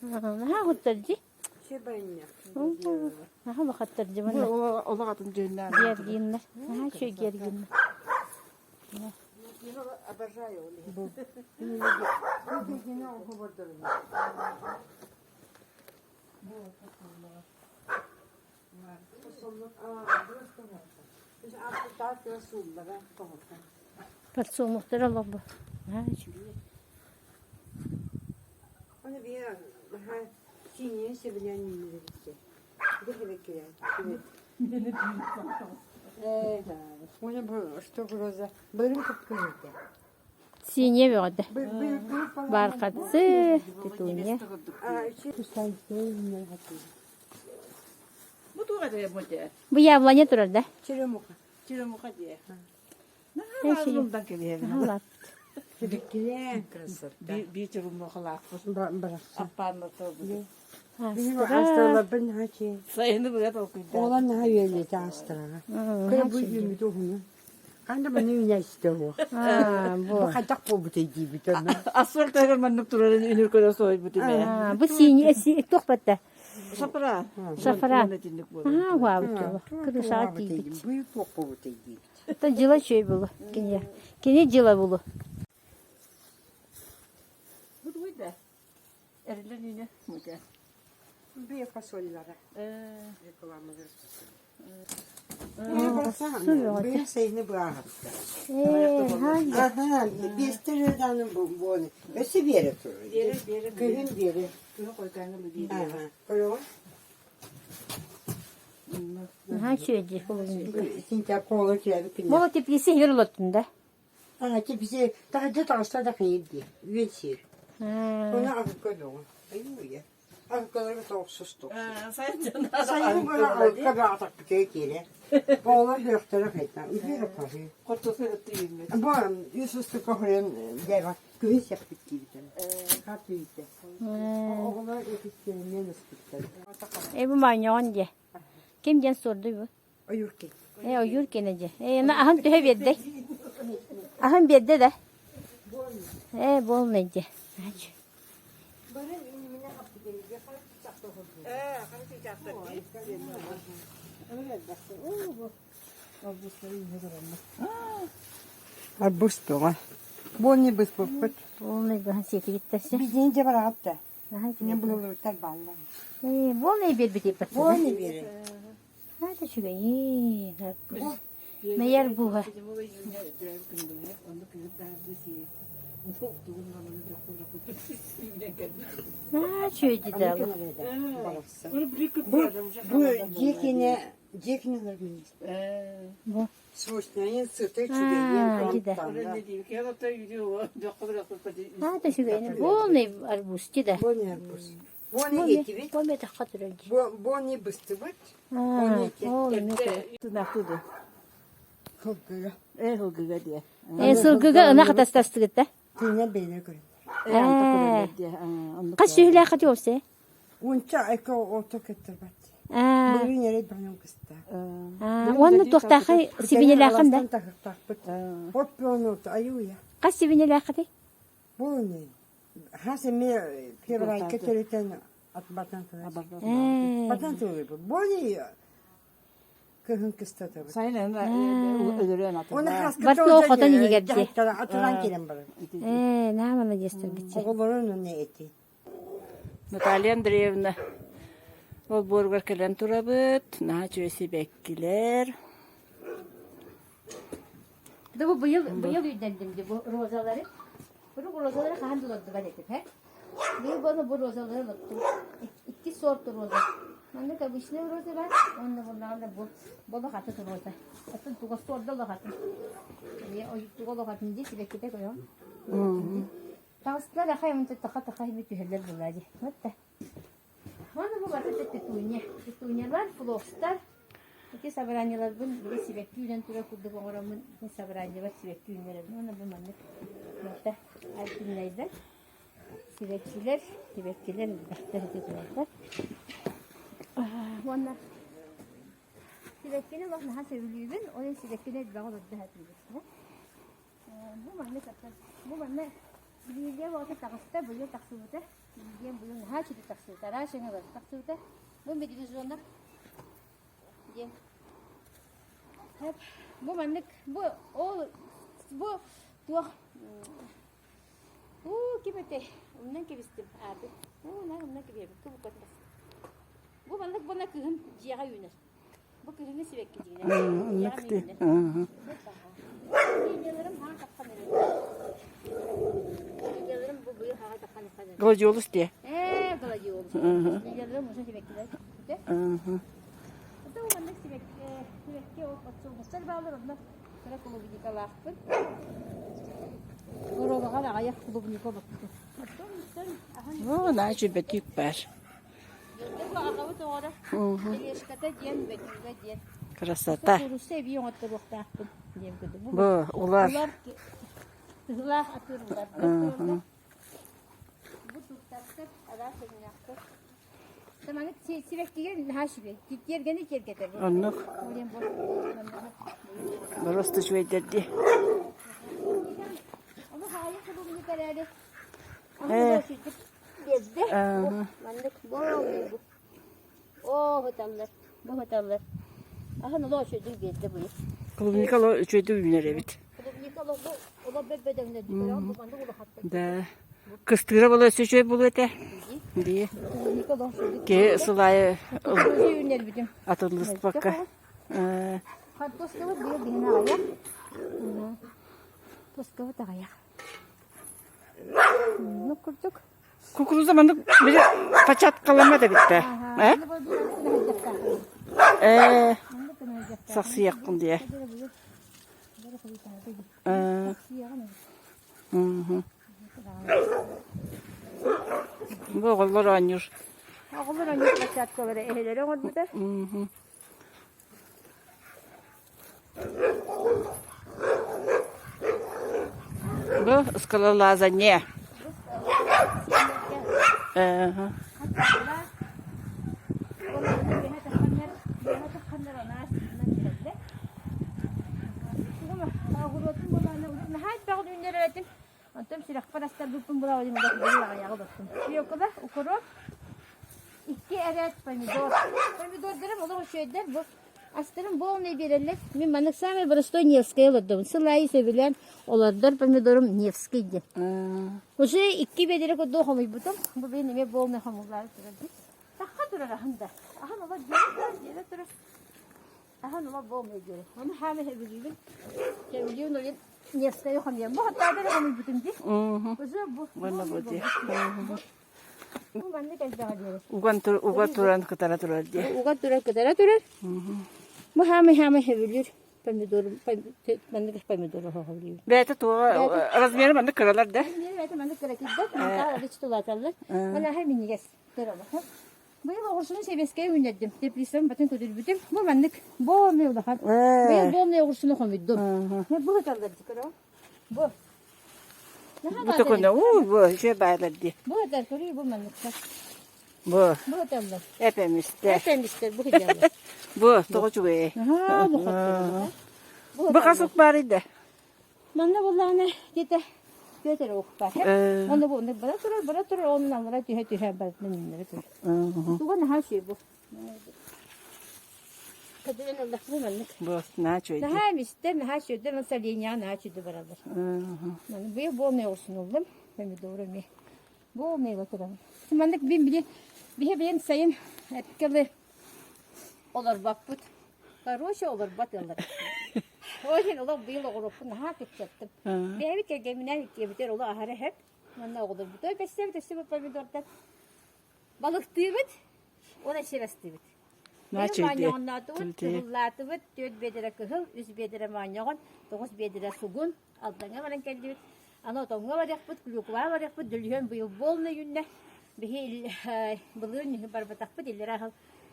Наһаа оҕуттар дии. Наһаа улахаттар дии манна. Олох атын дьүһүннээх. Гергиннэр. Наһаа үчүгэй гергиннэр. Подсолнухтар олорбут. Наһаа үчүгэй. Синия бөҕөтө. Бархатцы, петуния. Бу туох этэ бу этэ? Бу яблоня турар да? Черемуха. Черемуха диye. Наһаа баазылдан кэбиһэбин. Биир черемухалаахпыт. Аппаанната бу. Сайыны быга толкуйдаан. Оҕолор наһаа үөрүйэтэ аастараҕа. Кыра бу үүммүт уһуну. Ханна маны үүнээччитэ уох. Бу хайдах буолбутай диибит онно. Асфальт таһыгар маннык турарын үнүр көрө сойбут ime. Бу сиини туох батта? Сапра. Сафран. Итинник буолар. Аа, вау, кырышаҕа тиийбит. Бу туох буолбутай диибит. Это дьыла үчүгэй буолуо. Кини кини дьыла буолуо. Бу тугуй да? Эриллэн үүнэ мука. Бэйэ фасоллара. Бэйэ сайыны быааһапта. Аха, биэстэр ыдааны буоны. Өссө биэрэ турар. Күһүн биэрэ. Күһүн койкаҥҥа биэрэ. Аха. Көрөҕүн? Наһаа үчүгэй дии Синтя кола кирэбит күннэ. Мол теплица иһигэр олоттун да? Аа, теплица таһырдьа таҕыста да хайыр дии. Үөн сиир. Оны аһыкка доҕун. Айуу Аһыккаларга тоҕсустук. Сайын бара аһыкка баҕатахпытыгар киирэ. Оҕолор үөхтэрэ хайта. Үһүөр хаһыы. Хортоса ытты үүммүт. Бу үс устука хорен дьэба күһүн сиэхпит диибитэ. Хат үүтэ. Оҕолор этиттэринэн ыспыттар. Э бу моонньоҕон диэ. Ким диэн суордуй бу? Ойуурки. Э ойуур киэнэ дьэ. Э ана аһын төһө биэрдэй? Аһын биэрдэ да? Э буолнай дьэ. Арбуз тоҕо. Буонни быспыппыт. Полный быһан сиэтигиттэрсе. Бидини дьэ бараҕат да. Не быһыллыбыттар бааллар. Ээ, буолнай биэрбит Буонни биэрин. Это үчүгэйин. Арбуз. Мэйэр буһа. Аа, үчүгэй дии Бу бу дьиэкине дьиэкине Бу. Сочнайын сыта үчүгэйин Аа, дии да. Аа, да үчүгэйин. Полный арбуз дии да. Буонни арбуз. Буонни этибит. Бу метахха турар дии. Буонни быстыбыт. Аа, ол эмиэ турар. Сылгыга. Э, сылгыга диэ. Э, сылгыга ынах атастастыгыт да? Тиҥэ бэйнэ көрүн. Э, анта көрөллөр диэ. Оннук. Хас сүһүлээххэ диосэ? Унча эко ото кеттер бат. Аа, Бүгүн эрэ баным кыста. аа, уонна туохтаахай сибинелээххин да? Тахтахпыт. Оппионут аюя. Хас сибинелээххитий? Буни. Хас эме февралька төрүтен атбатан турар. Ээ. Батан турар. Буни кыһын кыстатабыт. Сайын өлөрөн Оны атылар. хаска Барты ол хотон иһигэр дии. Атылан келен барар. Ээ, наа маладьыастаргыт Оҕолорун уну эти. Наталья Андреевна олбуоругар кэлэн турабыт. Наһаа үчүгэй сибэккилэр. Да бу быйыл быйыл үйдендим ди бу розалары. Бу розалары хаһан дулардыбат этим, he? Быйыл бону бу розалары лоттум. Икки сорт роза. Маннык обычный роза бар, онно буллаҕына бу болох атын роза. Атын туга сорда олох атын. Туга олох атын ди сибэккитэ көрөм. Таҕыстылар ахай мынча таха таха хими түһэллэр булла ди. Вот да. Оны бу барыта петуния. Петуниялар, флокстар. Ити собраниеларбын били сибэкки үүнэн турар курдук оҥороммун собраниелар сибэкки үүннэрэбин. Уонна бу маннык барыта альпиннайдар. Сибэккилэр, сибэккилэр элбэхтэр ити тураллар. Уонна сибэккини олох наһаа сөбүлүүбүн. Ол иһин сибэккини элбэҕи олордо сатыыбын. Бу маннык бу манна лилия оҕото таҕыста, быйыл тахсыбыта. Лилиям быйыл наһаа үчүгэй тахсыбыта, араас өҥө барыта тахсыбыта. Бу медвежонок диэн. Бу маннык бу ол бу туох уу ким этэй умнан кэбистим ааты уу наар умнан кэбиһэбин кыбыккатын тахсыбыт. Бу маннык буна кыһын дьиэҕэ үүнэр. Бу кыһыҥҥы сибэкки дьиҥинэ. Оннук дии. Лилияларым хаҥа таххан эрэр. Лилияларым бу быйыл хаҥа таххан эрэр. Гладиолус дии. Ээ, гладиолус. Лилияларым уже сибэккилэр. Это маннык сибэкки, сибэкки ол подсолнухтар баалар, онно кыра клубникалаахпын. Боруобаҕа аҕыйах клубника олохтум. Оттон О, наһаа үчүгэй бөтүүк баар. Бу аҕабыт оҕоро Тележката диэн, бөтүүгэ диэн. Красота. Куурусса эбии оҥотторуохтаахпын диэн курдук. Бу улар. Улар тыһылаах атыыр улар. Бу туттартар, араас өҥнөөхтөр. Маннык сибэккигэ наһаа үчүгэй. Тиэргэни киэргэтэр. Оннук. Просто үчүгэйдэр дии. Ону хаайы клубника эрээри. Аны биэрдэ. Маннык бу Оо, хыталлар. Бу хыталлар. Аһын олоо үчүгэйдик биэрдэ бу. Клубника олоо үчүгэйдик үүнэр эбит. Клубника олоо олоо бөп-бөдөҥнөр бу маннык улахаттар. Да. Кыстыыра буола өссө үчүгэй буолуо этэ. Дии. Клубника олоо үчүгэйдик. Киһи сылайы үүнэрбитим. атыллыспакка. Хортуоскабыт быйыл биһине аҕыйах. Туоскабыт аҕыйах. Ну курдук. Кукуруза маннык били початкаламмат эбит да. Э? Э, сахсыйахпын дии. Э. Мгм. Бу оҕолор оонньуур. Оҕолор оонньуур площадкалара эһэлэри оҥорбута. Мгм. Бу скалолазание. Э, Онтон сүрэхпэр астарбыппын булаҕын аяғы бастым. Свекла, укроп. Икки эрээт помидор. Помидордарым олох үчүгэйдэр бу. Астарым полный биэрэллэр. Мин маннык самый простой Невская олордобун. Сыл аайы сөбүлээн олордор помидорум Невский диэн. Уже икки биэдэрэ курдук хомуйбутум. Бу бэйэн эмиэ полный хомуллаары турар. Тахха турар аһын да. Аһын олор дьиэ турар, дьиэ турар. Аһын олор полный дьиэ. Оны хаамы сөбүлүүбүн. Сөбүлүүбүн олин Невская хомуйам. Бу хаттаада эрэ хомуйбутум дии. Уже бу. Уонна бу дии. Бу маннык элбэҕэ диэри. Уган уга туран кытара турар дии. Уга туран кытара турар. Бу хаамы-хаамы сөбүлүүр помидор маннык помидор оһоҕолуур. Бэйэтэ туоҕа размеры маннык кыралар да? Бэйэтэ маннык кыра кирбэт, мантаа олич тулаталлар. Манаха минньигэс көрөлөр. Быйыл оҕурсуну сэбиэскэй үүннэрдим. Теплицам батын көтүрбүтүм. Бу маннык буолный улахан. Быйыл буолный оҕурсуну хомуйдум. Бу ыталлар көрө. Бу. Бу токуна уу бу үчүгэй баайлар дии. Бу этэр көрүү бу манныкта. Бу. Бу этэллэр. Эп-эмистэр. Эп-эмистэр бу кыдьаллар. Бу тоҕо үчүгэй. Аһаа бу хоттору. Бу хас баар да? Манна буллаҕына дите Петр укпар. Оны бу бара турар, бара турар, onun аллара түһэ түһэ барытынан үннэри турар. Туга наһаа үчүгэй бу. Көтүрэн ыллах бу маннык. Бу наһаа үчүгэй. Наһаа эмистэр, наһаа үчүгэйдэр, ол соленьяҕа наһаа үчүгэй бараллар. Маны быйыл буолнай оҕусунуллум, помидору эмиэ. Буолнай турабын. Маннык бин били биһи билин сайын эткэлы олорбоппут. Короче, олорбот ыаллар. Ол иһин олох быйыл оҕуруоппун наһаа кыччаттым. Бэйэбит кэргэмминээн иккиэбитигэр олох аһара иһэр. Манна оҕолорбут ой бэссэбит өссө бу помидордар Балыктыыбыт уонна сир астыыбыт. Моонньоҕонноотубут, кыһыллаатыбыт, түөрт биэдэрэ кыһыл, үс биэдэрэ моонньоҕон, тоҕус биэдэрэ сугун, Алдаҥҥа баран кэллибит. Аны отоҥҥо барыахпыт, клюкваҕа барыахпыт, дөлүһүөн быйыл буолна үүннэ. Биһи былырыын барбатахпыт, иллэрээ сыл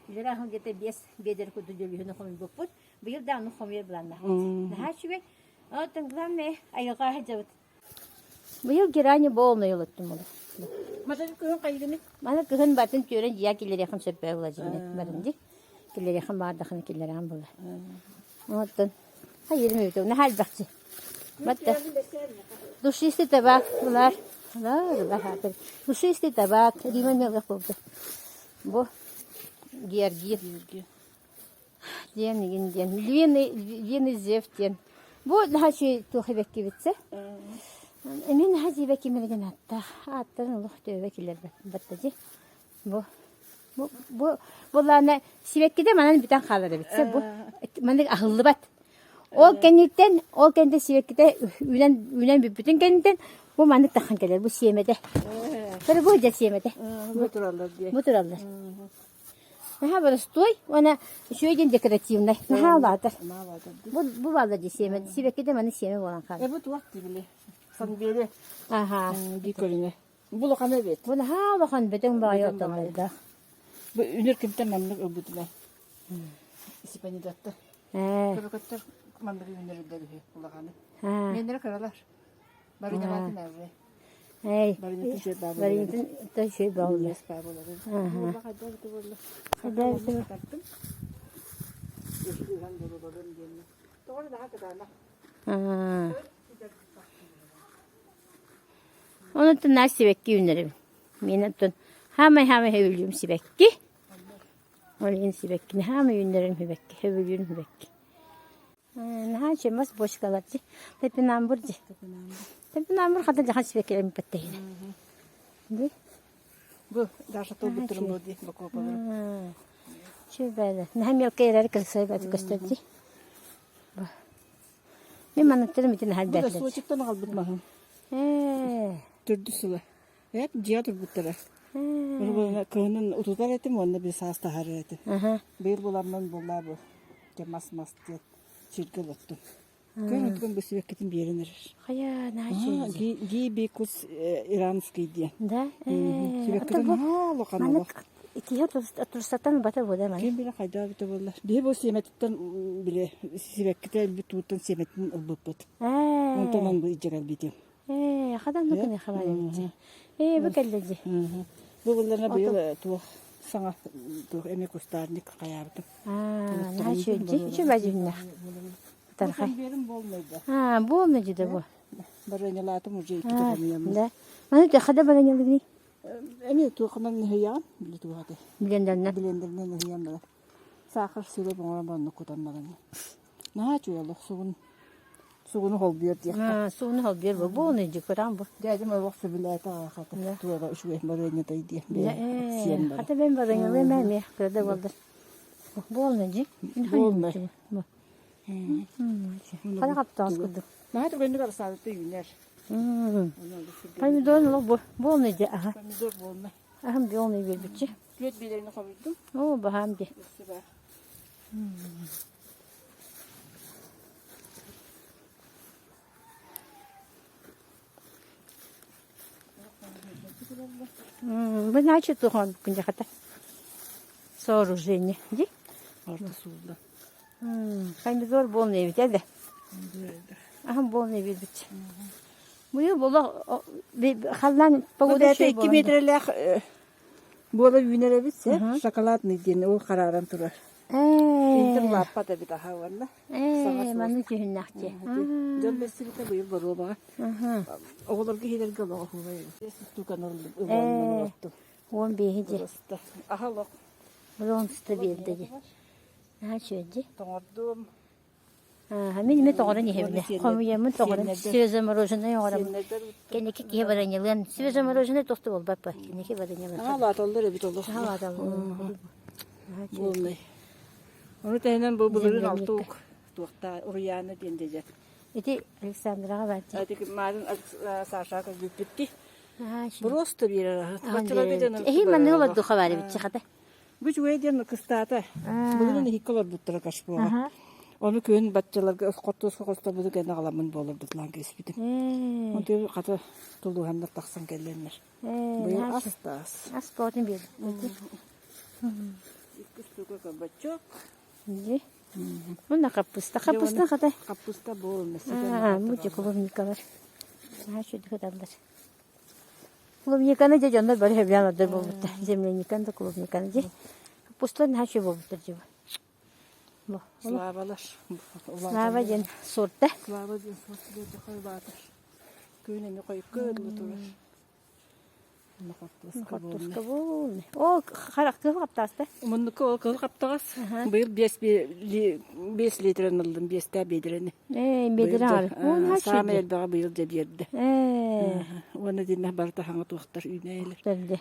иллэрээ сыл где-то биэс биэдэрэ курдук дөлүһүөнү хомуйбуппут. Быйыл да ону хомуйар былааннаахпыт. Наһаа үчүгэй. Оттон главное айылҕа сылдьабыт. Быйыл герани полный ылыттым олох. Маны кыһын хайыгыны? Маны кыһын батын түөрэн дьиэ киллэриэхин сөппө Владимир барын ди. Киллэриэхин баардахына киллэрэҕин була. Оттон хайырым эбит наһаа элбэхчи. Батта. Душистый табак булар. Булар, Душистый табак, Рима мелых болду. Бу Георгий. Диэн игин диэн. Львиный, Львиный Зев диэн. Бу наһаа үчүгэй туох эбэккибитсэ. Эмиэ наһаа дьиибэ кимэригин ааттаах. Ааттарын олох төбө киллэрбэт батта дии. Бу бу бу булаана сибэккидэ манан бүтэн хаалар эбитсэ. Бу маннык аһыллыбат. Ол кэнниттэн, ол кэнниттэн сибэккитэ үүнэн үүнэн бүппүтүн кэнниттэн бу маннык таххан кэлэр. Бу сиэмэтэ. Көрө бу дьэ сиэмэтэ. Бу тураллар дии. Бу тураллар. Наһаа боростуой уонна үчүгэй диэн декоративнай. Наһаа улаатар. Бу бу баалла дии сиэмэ. Сибэккитэ маны сиэмэ буолан хаалар. Э бу туох дии били? Санбиэри. Аха. Дии көрүҥэ. Бу улахан эбит. Бу наһаа улахан бөдөҥ баҕайы отоннордоох. Бу үнүр кимтэн маннык ылбытылар. Сипанидаттар. Ээ. Көрөкөттөр маннык үүнэриллэр үһү улаханы. Аа. Меннere кыралар. Барыналаатын әрре. Эй. Барынатын үчүгэй баа Барынатын үчүгэй баа буолар. баа буолар. Аха. Хайда эбитэ буолла. Хайда эбитэ Тартым. Ыһан бололорун диэннэ. Тоҕо наһаа кытаанах. Аа. Онуттан наар сибэкки үүннэрэбин. Мин оттон хаамай-хаамай сөбүлүүм сибэкки. Ол иһин сибэккини хаамай үүннэрэрим сибэкки, сөбүлүүрүм сибэкки. Наһаа чемас бочкалар дии. Топинамбур дии. Топинамбур хата дьахан сибэккилэрин баттайына. Ди. Бу Даша толбуттарым бу дии бокуопаларым. Чүбэлэ. Наһаа мелкэй эрэр красивый көстөр дии. Бу. Мен манныктарым итин наһаа Бу да элбээтилэр. Сочиттан аҕалбыт маһым. Ээ. Төрдүс сыла. Эп дьиэ турбуттара. Кыһынын утутар этим уонна bir саас таһаарар этим. Аха. Быйыл буламмын буллаа бу. Дьэ мас-мас диэн сиргэ олоттум. Көр отгон бу сибэккитин биэрэн эрэр. Хайа, наһаа үчүгэй. Гибикус иранский диэн. Да? Ээ. Сибэккитин наһаа улахан олох. Киһи турсаттан бата буола маны. Ким билэ хайдаа эбитэ буолла. Биһи бу сиэмэтиттэн биле сибэккитэ өлбүт тууттан сиэмэтин ылбыппыт. Ээ. Онтон он бу илдьэ кэлбитим. Ээ, хадан да күнэ хабар эбит. Ээ, бу кэллэ дии. Бу булларына быйыл туох саҥа туох эмиэ кустарник хайаабытым. Аа, наһаа үчүгэй дии. Үчүгэй бадьыыннах. Тархай. Берим болмойда. Аа, буолна дии да бу. Баранялаатым уже иккитэ хомуйаммын. Да. Маны хада баранялыгни? Эмиэ туохунан ныһыйаҕын? Били туох этэй? Блендеринэн. Блендеринэн ныһыйан баран. Саахар сироп оҥорон баран оннук кутан баран. Наһаа үчүгэй олох сугун сугуну холбуйар диэххэ. Сугуну холбуйар бу буолуну дьи кырам бу. Дьээдьим олох сөбүлээтэ хата туора үчүгэй барыанньатай диэ сиэн баран. Хата мен барыанньалыы эмэ эмиэ кырда буолдар. Буолна дьи. Буолна. Хара хаптаҕас курдук. Наһаа түргэнник арсаабытта үүнэр. Помидор олох бу буолна дьи аха. Помидор буолна. Аһым буолна биэрбитчи. Күөт биэлэрин хомуйдум. Оо баһаам ди. Өссө баар. Бу значит тухон күндэхата сооружение ди. Орто суулла. Помидор буолна эбит эбэ. Аһым буолна эбит. Быйыл була халлаан погода 2 метрэлээх Буола үүнэр эбит сэ, шоколадный диэн ол харааран турар. Ээ. Интим лааппат эбит аһа уонна. Ээ, маннык түһүннэхчи. Дьон бэссибитэ быйыл боруобаҕа. Оҕолорго иһилэргэ олоҕо хуубай эбит. Тукан ыллым 15 дьи. Аха олох. Бронста биэрдэ дьи. Наһаа үчүгэй дьи. Тоҥордум. Мин эмиэ тоҕорон иһэбинэ. Хомуйаммын тоҕорон свежемороженое оҥороммун. Кэнники киһи баранньалыан свежемороженое туох да буолбат Кэнники баранньалыан. Аҕалааталлар эбит олох. Аҕалааталлар. Буоллай. Ону тэһинэн бу былырыын алтуук туохта Уруйаана диэн дьэдьэ. Ити Александраҕа баар дии. Ити маарын Сашаҕа көрбүппүт Просто биэрэр. Эһи манныгы олордуха баар эбит хата. Бу үчүгэй диэн кыстаата. Былырын иһиккэ олорбуттара кашпоҕа. Ону күн баччаларга хотуоска хостобуту кэннэ аҕаламмын буоларбытылаан кэспитим. Онтуй хата тулуһаннар тахсан кэллэннэр. Быйыл ас да ас. Ас боотун биэрдим. Икки штука кабачок. Мына хаппыста. Хаппыста хата. Хаппыста буолна. Бу клубникалар. Наһаа үчүгэй кыталлар. Клубниканы дьэ дьоннор бары сөбүлээн ордор буолбуттар. Земляниканы да клубниканы дьэ. Пустан наһаа үчүгэй буолбуттар дьэ. Бу. Славалар. Слава диэн суорта. Слава диэн суорта диэн хойбаатар. Күн эми хойукка ырлы турар. Хортуска буолна. О, харах кыһыл хаптааста. Муннукка ол кыһыл хаптаҕас. Быйыл 5 литрен ыллым, биэстээ биэдирэни. Ээ, биэдирэ аҕал. Саамай элбэҕи быйыл дьэ биэрдэ. Уонна диннэх барыта хаҥа туохтар үүнээйилэр. Төрдө.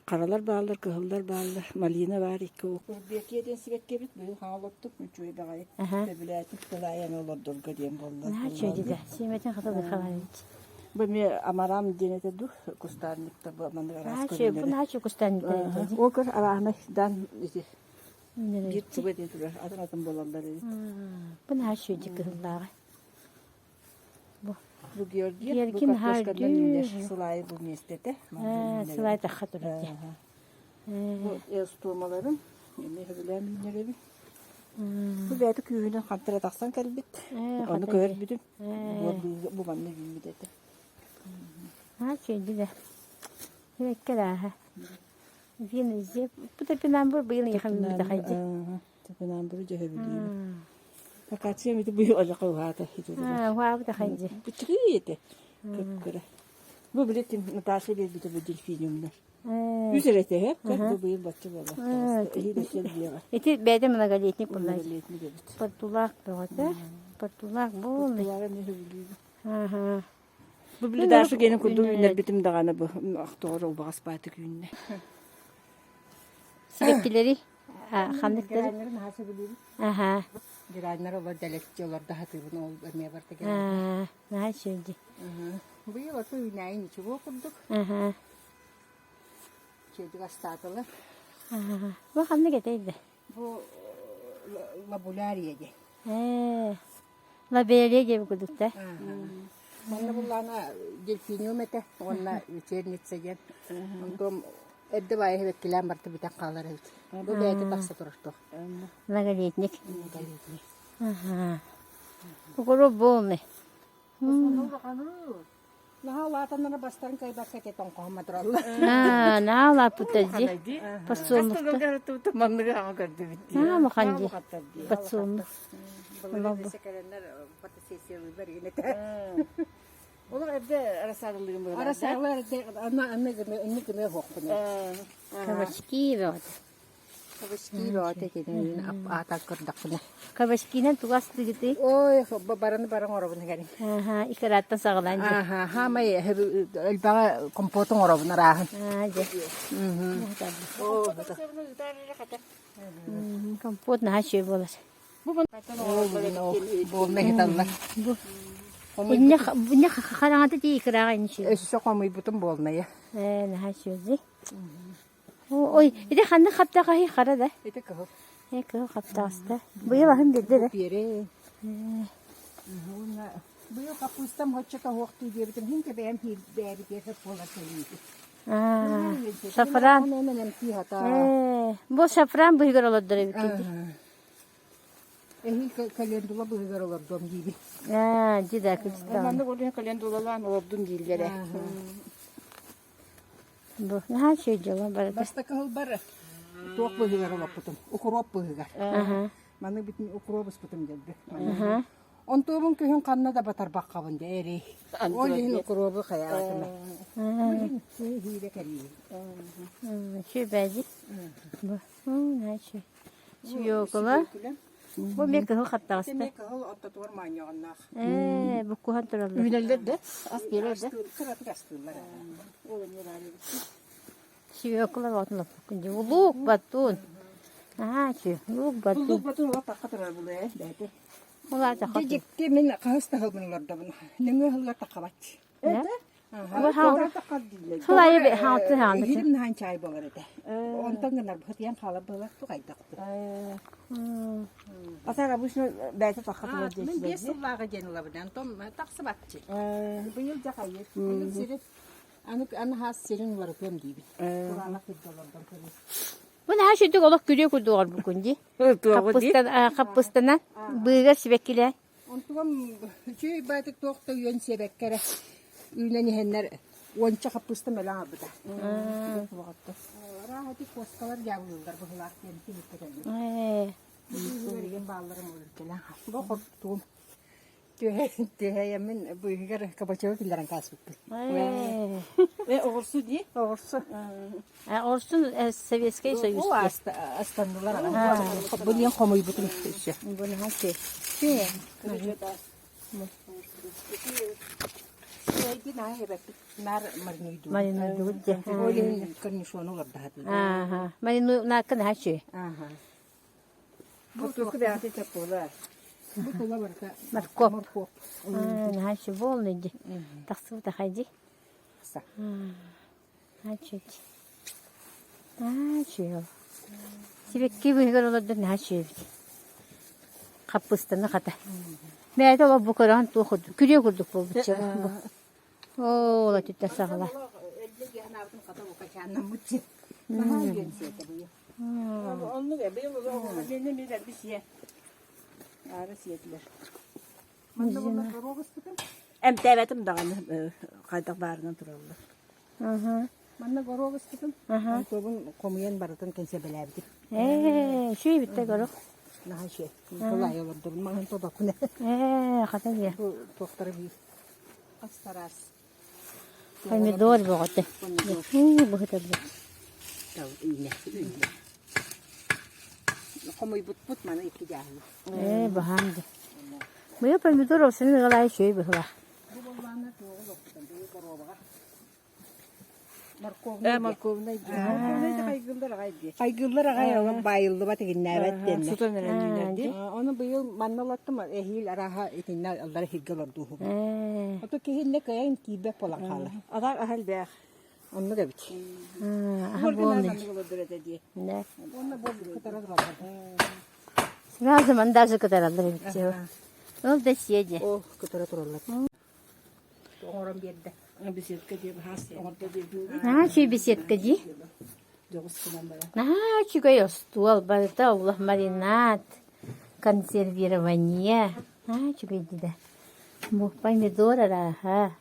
Харалар бааллар, кыһыллар бааллар, малина баар икки ук. Бекия диэн сибэккибит быйыл хаҥа олордук, үчүгэй баҕайы. Сөбүлээтим, кылаайан олордорго диэн буолла. Наһаа үчүгэй да. Сиэмэтин хата быхалаабыт. Бу эмиэ амарам диэн этэ дуу, кустарникта бу маннык араас көрүҥнэрэ. Бу наһаа үчүгэй кустарник. Ол көр арааһынай дан ити Биир туга диэн турар, атын-атын буолаллар эбит. Бу наһаа үчүгэй кыһыллааҕа. Бу. Бу Георгий, бу картошканан үүнэр сылаайы бу миэстэтэ. Сылаай тахха турар дии. Бу эстомаларын эмиэ сөбүлээн үүнэр эбит. Бу бэйэтэ күүһүнэн хантара тахсан кэлбит. Ону көһөрбүтүм. Бу манна үүммүт этэ. Аа, үчүгэй да. Эрэккэ Вин бу топинамбур быйыл яхаммытахайди. Топинамбуру дьөһөбүлүүбүн. Акация мити быйыл олоқо уһаата Уһаабытахайди. Быччыгый этэ. Көпкөрө. Бу биле ким Наташа биэрбитэ бу дельфиниумнар. Үс эрэ этэ, бу быйыл бачча буола. Ити бэйдэ многолетник буолла. Многолетник эбит. Портулак бөҕөтө. Портулак буолла. Портулага эмиэ сөбүлүүбүн. Аха. Бу били Даша генин курдук үүннэрбитим даҕаны бу ахтоҕор убаҕас баатык үүннэ. Сибэккилэри ханныктары? Аха. Гераннар олор дэлэччи олордо хатыыбын ол эмиэ барта Аа, наһаа үчүгэй. Быйыл ото үүнээйи ничего курдук. Аха. Чэдик астаатылар. Аха. Бу ханнык этэй да? Бу лабулярия диэн. Ээ. Лабелия диэбит курдук да? Манна буллаана дельфиниум этэ уонна вечерница диэн. Онтон эрдэ баайы эбэккилээн барта бүтэн хаалар эбит. Бу бэйэтэ тахса турар туох. Многолетник. Многолетник. Ага. Укроп полный. Наһаа улаатаннара бастарын кыайбакка этэ тоҥхоһума тураллар. Аа, наһаа улааппыттар дии. Подсолнухта. Манныгы аҕа көрдүбүт дии. Наһаа улахан дии. Подсолнух. Былырыын өссө кэлэннэр фотосессиялыыллар игин этэ. Олох. Эрдэ рассадалыгым быһылаах. Арасаала эрдэ анна анна гына инни гына хоқпун. Кабачки бөҕөтө. Кабачки бөҕөтө итинэн аата көрдөхпүнэ. Кабачкинан тугу астыгытый? Ой, бараны баран оробун гэрин. Аха, икараттан саҕалаан дьэ. Аха, хаамай элбэҕи компотун оробун арааһын. Аа, дьэ. Компот наһаа үчүгэй буолар. Буолна иһиталлар. Инне инне хараҥата тии икырааҕа инни үчүгэй. Өссө хомуйбутум буолнайа. Ээ, наһаа үчүгэй. Ой, ити ханнык хаптаҕаһый хара да? Ити кыһыл. Ээ, кыһыл хаптаҕаста. Быйыл аһын биэрдэ да? Биэрэ. Быйыл хаппыыстам хоччо тоһуохтуу диэбитим, хин кэбэйэм бэйэбитиэхэ буолар кэлиити. Аа, шафран. Ээ, бу шафран быһыгар олордор эбиккит. Эһи календула быһыгар олордуом диибин. Аа, дьи да кычтаан. Маннык олуһун календулалаан олордун дииллэрэ. Бу наһаа үчүгэй дьоло барыта. Бастакы сылбар туох быһыгар олоппутум, укроп быһыгар. Аха. Маны бүтүн укроп ыспытым дэлби. Аха. Онтуобун күһүн ханна да батарбаххабын дэ эрий. Ол иһин укробу хайаатым. Хиирэ кэлиим. Үчүгэй бээдьи. Бу наһаа үчүгэй. Свекла. Бу эмиэ кыһыл хаттаҕаста. Эмиэ кыһыл ортотугар моонньоҕонноох. Ээ, буккуһан тураллар. Үүнэллэр да, ас биэрэр да. Кыратык астыыллар. Ол эмиэ баар эбит. Свекла отун лоппуккун дии. Лук батун. Аа, үчүгэй. Лук батун. Лук батун олох тахха турар булу ээ, бэйэтэ. Ол аата Дьэ дьикти мин хаһыс да сылбын олордобун. Нөҥүө сылга таххабат. Иһирим наһан чай болар этэ. Онтон гынар быһытыйан хаалар быһылар тугайдахпыт. Асар обычно бэйэтэ тахха турар Мин биэс сыллааҕы диэн ылабын, онтон тахсыбатчы. Быйыл дьахайыр. Быйыл сири аны аны хаас сирин уларытыам диибин. Кураанах сиргэ олордон көрүө. Бу наһаа сүрдүк олох күрүө курдук оҥорбуккун дии. Хаппыстана быыгар сибэккилээн. Онтугам үчүгэй баайтык туох да үйэн сиэбэккэ эрэ үүнэн иһэннэр уонча хаппыста мөлө аҥарбыта. Арааһа ити куоскалар дьаабылыыллар быһылаах диэн түмүккэ кэллим. Быыһыгар баалларым өлөркөлөөн бу хортуум түһэйэммин быыһыгар кабачогы киллэрэн кааспыппын. Э, оҕурсу дии? Оҕурсу. Оҕурсун Советский Союз. Ол астаннылар аҕай. Бу диэн хомуйбутум өссө. Бу наһаа үчүгэй. Эйдин аа эбэппит нар маринуйдуу. Маринуйдугут дьэ. Ол иһин корнишону олордоһатым. Ааха. Марину наакка наһаа үчүгэй. Ааха. Бу бэйэтэ чаппыла. Бу тула барыта Моркуоп. моркуоп. Наһаа үчүгэй буолла дии. Тахсыбыта хайдии. Наһаа үчүгэй. Наһаа үчүгэй. Сибэкки быыһыгар олордор наһаа үчүгэй эбит. Хаппыыстаны хата. Бэйэтэ олох бу көрөҕүн туох курдук, күрүө курдук буолбут бу. Оо, ола түттэ саҕала. Оннук эбий мин элбис сиэ. Аара сиэтилэр. Эмтээбэтим даҕаны хайдах баарынан тураллар. Манна горуок ыспытым. Тобун хомуйан барытын кэнсэбэлээбитим. Ээ, үчүгэй бүтэ горох. Наһаа үчүгэй. Николай олордорун маҥан тобаккун. Ээ, хата диэ. Бу туохтары бии. Астараас. Помидор бөҕөтө. Уу, быһыталлар. Үүнэ, үүнэ. Хомуйбутпут маны икки дьааһыны. Ээ, баһаам дии. Быйыл помидор овсаны ыгалаайы үчүгэй быһылаах. Бу боллаана туоҕу олорбутум, быйыл боруобаҕа. Э, морковнай дии. Морковнай да хайгыыллар аҕай дии. Хайгыыллар аҕай олох баайыллыбат игиннээбэт диэннэр. Сутан эрэн үүнэр дии. Ону быйыл манна олоттум, эһиил арааһа итиннэ аллара иһиргэ олордууһубун. Ээ. Ото киһи иннэ кыайан киирбэт буолан хаалар. Атаак аһа элбэх. Оннук эбит. Аһа буолнай. дии. Да. Уонна бу кытара тураллар. Сразу мандажы кытараллар эбит дии. Ол да сиэ дии. О, кытара тураллар. Оҥорон биэрдэ. Беседка дии хаас оҥордо дии. Наһаа үчүгэй беседка дии. Дьоҕус гынан баран. Наһаа үчүгэй остуол, барыта олох маринад, консервирование. Наһаа үчүгэй дии да. Бу помидор арааһа.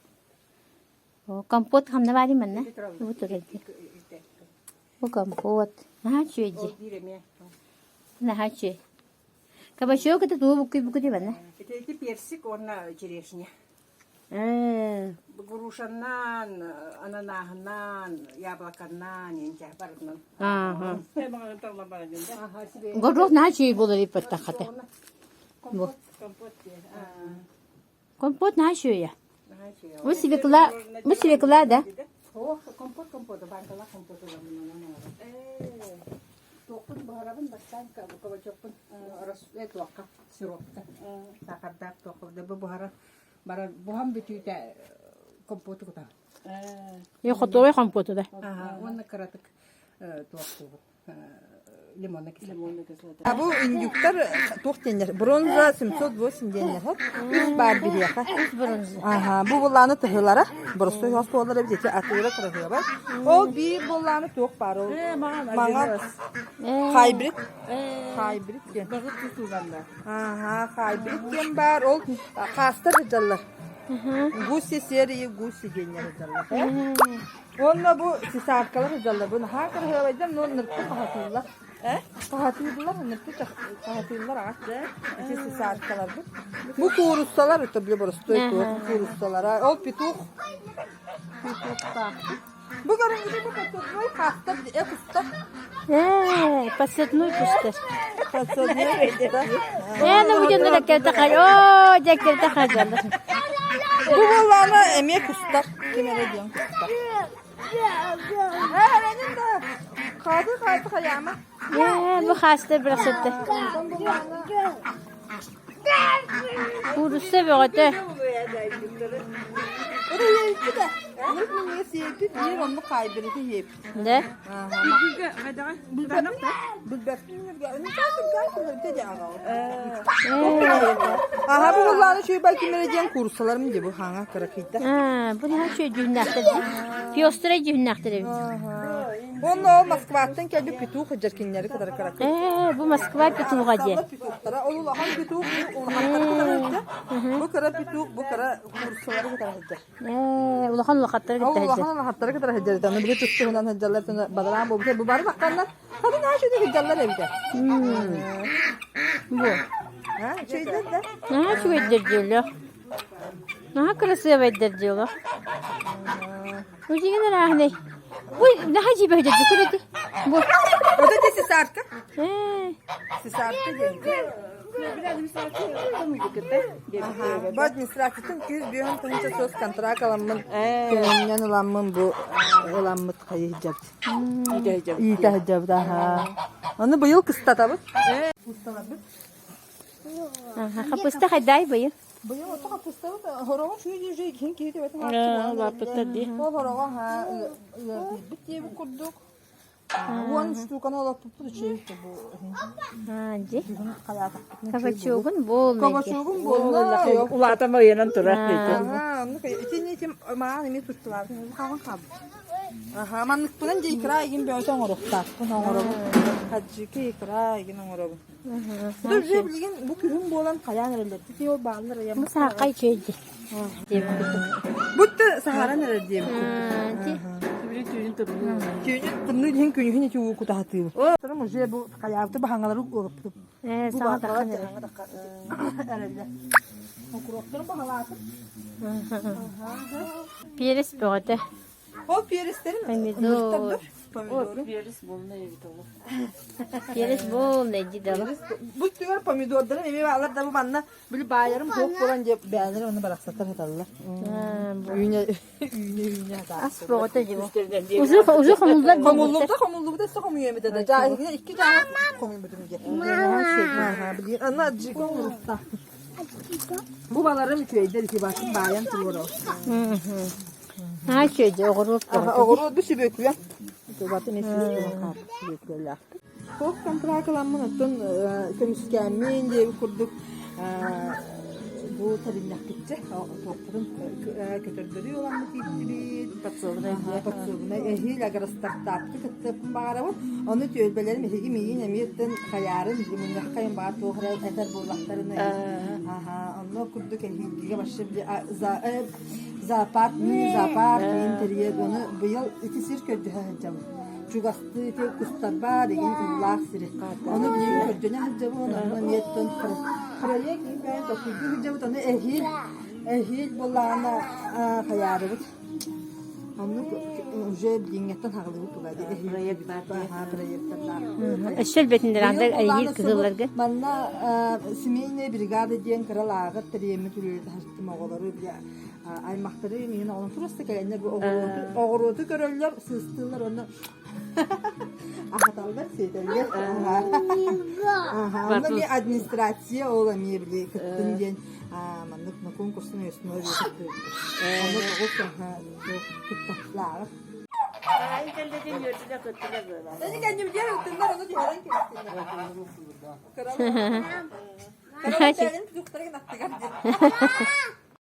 О, компот ханна баарый манна? Бу турар дии. Бу компот. Наһаа үчүгэй дии. Биир эмиэ. Наһаа үчүгэй. Кабачок это тугу буккуй буккуй манна? Ити ити персик уонна черешня. Ээ. Бу Грушаннан, ананаһынан, яблоканнан, инчэ барытынан. Ааха. Горох наһаа үчүгэй буолар иппаттаххата. Компот, компот дии. Компот наһаа үчүгэйэ. Бу свекла, бу свекла да? Ох, компот компот, банкалаах компот ыламын онон оҥорон. Туохпун буһарабын бастаан кабачокпун туохха сиропка саахардаах туохха бу буһара баран буһан бүтүүтэ компоту кутабын. Е хотовой компоту да. Уонна кыратык туох лимонна кислота. А бу индюктар туох диэннэр? Бронза 708 диэннэр. Үс баар биһиэхэ. Үс бронза. Аха, бу буллааны тыһылара. Боростуой остуоллара эбит ити атыыра кыраһыабай. Ол биир буллааны туох баар ол? Маҥан хайбрид. Хайбрид диэн. Аха, хайбрид диэн баар. Ол хаастар сылдьаллар. Гуси серии гуси диэннэр сылдьаллар. Уонна бу цесаркалар сылдьаллар. Бу наһаа кыраһыабайдар, но нырты хаһатыыллар. Хаһатыыллар, нырты хаһатыыллар аҕас. Ити цесаркаларбыт. Бу кууруссалар, это били боростуой туох кууруссалара. Ол петух. Петухтаах. Бу көрүҥҥүтэ бу подсадной хаастар э кустар. Ээ, подсадной кустар. Подсадной кустар. Ээ, ну будем ракета хай. Оо, дьэккерте хажалар. Бу буоллаана эмиэ кустар. Ким эрэ диэн кустар. Ээ, эрэйин да. Хааты хааты хайаама. Ээ, бу хаастар бырахсыттар. Куурусса бөҕөтө. Да? Аха бу буллааны чуйбай кимэрэ диэн кууруссаларым дии бу хаҥа кыракыйда. Аа, бу наһаа үчүгэй дьүһүннээхтэр дии. Пестрай дьүһүннээхтэр эбит. Онно ол Москваттан кэлбит петух дьэркиннэри кытары кыракый. Ээ, бу Москва петуха диэн. Петухтара ол улахан петух бу улахаттары кытары сылдьар. Бу кыра петух бу кыра кууруссалары кытары сылдьар. Ээ, улахан улахаттары Ол кытта сылдьар. улахан улахаттары кытары сылдьар. Аны били тустуһунан сылдьаллар, бадараан буолбута. Бу бары бакканнар. Хатын ааш үтэ сылдьаллар эбитэ. Бу. А, үчүгэйдэр да? Наһаа үчүгэйдэр диэллэх. Наһаа кырасыабайдар диэлэх. Удигин арааһынай. Бу наһаа дьиибэ сылдьар көрөтү. Бу. Вот это сесарка. Ээ. Сесарка диэн. Бу администрациятын күүс бүөһүн тыһыынча сос контракт аламмын, көмөннөн ыламмын бу ыламмыт хайы сылдьабыт. Иитэ сылдьабыт, аха. Аны быйыл кыстатабыт. Кысталарбыт. Хапыста хайдай быйыл? Быйыл ото хапыстабыт хороҕо шүй же киһин киһи төбөтүн Лаппыттар дии. Ол хороҕо ха ыардыйбыт диэбит курдук. Уон штуканы олоппуппут үчүгэй бу. Ди. Хайаатахпытына Кабачогун буолна. Кабачогун буолна. Улаатан ыйанан турар. Аха, оннук итини итим маан эми туттулаабын хаалан хаалбыт. Аха, манныкпынан дьэ икра игин бөҕөтө оҥоруохтаахпын оҥоробун. Хаджики икра игин оҥоробун. Бу уже билигин бу күһүн буолан хайаан эрэллэр. Ити ол бааллар ыйам. Бу саахай чөйдү. Бутта саһаран эрэр диэбит. Ти. Түүнүн тымныы. Түүнүн тымныы диһин күнүһүн ити уу кутаһатыыбыт. Турум уже бу хайаабыты баһаҥалары уолуппутум. Ээ, саҥа таххан эрэр. Эрэллэр. Укропторун баһалаатым. Перец бөҕөтө. Ол перестерин Помидор. Помидору. Перец буолна эбит олох. Перец буолна дии Бу түгэр помидордарын эми баалар да бу манна били баайарым суох буолан диэп бэйэлэрин оны барахсаттар саталлар. Үүнэ үүнэ үүнэ Ас бөҕөтө дии бу. Узу узу хомуллар Хомуллубута хомуллубута өссө хомуйуом этэ да. Жаа икки жаа хомуйбутум дии. Билигин аны аджика оҥоруохтаах. Бу баларым үчүгэйдэр ити баатын баайан туруорабын. Аа үчүгэйдэр оҕуруот бөҕөтө. Оҕуруот бу сүбүөкүлэ. Батын сүбүөкүлэлээхпит. Туох контракт ыламмын оттон көмүскээммин диэбит курдук бу тэриннэхпитчэ туохпутун көтөрдөрү ыламмыт ииттибит Подсобнай подсобнай эһиил агростартапты кыттыахпын баҕарабын ону түөлбэлэрим эһиги миигин эмиэ хайаарын мунньаххайын баар туох эрэ этэр буоллахтарына аха онно курдук эһиилгигэ вообще зоопарк мини зоопарк мин тэрийэр ону быйыл ити сир көрдөһө сылдьабын чугастыы ити кустар баар игин уулаах сири ону билигин көрдөнө сылдьабын онно эмиэ проект бэйэн толкуйдуу сылдьабыт ону эһиил. Эһиил буоллаҕына хайаарыбыт. Оннук уже билиҥҥэттэн хаҕылыбыт була Проект баар проекттардаах. Өссө өлбөтүннэр анда эһиил кыһылларга. Манна семейная бригада диэн кыра лааҕыр тэрийэммит үлэлэһэртим оҕолору аймахтары миин оҕолорун просто кэлэннэр бу оҕуруоту көрөллөр, сыыстыыллар уонна Аһаталлар, сиэтэллэр. Онно эмиэ администрация ол эмиэ били кыттын диэн маннык на конкурсун основе Онно тоҕус кытталааҕа. Сeni кэннибитигэр ыттыннар, ону түһэрэн кэбистиннэр. Кыралар кэлин туктарын аттыгар диэн.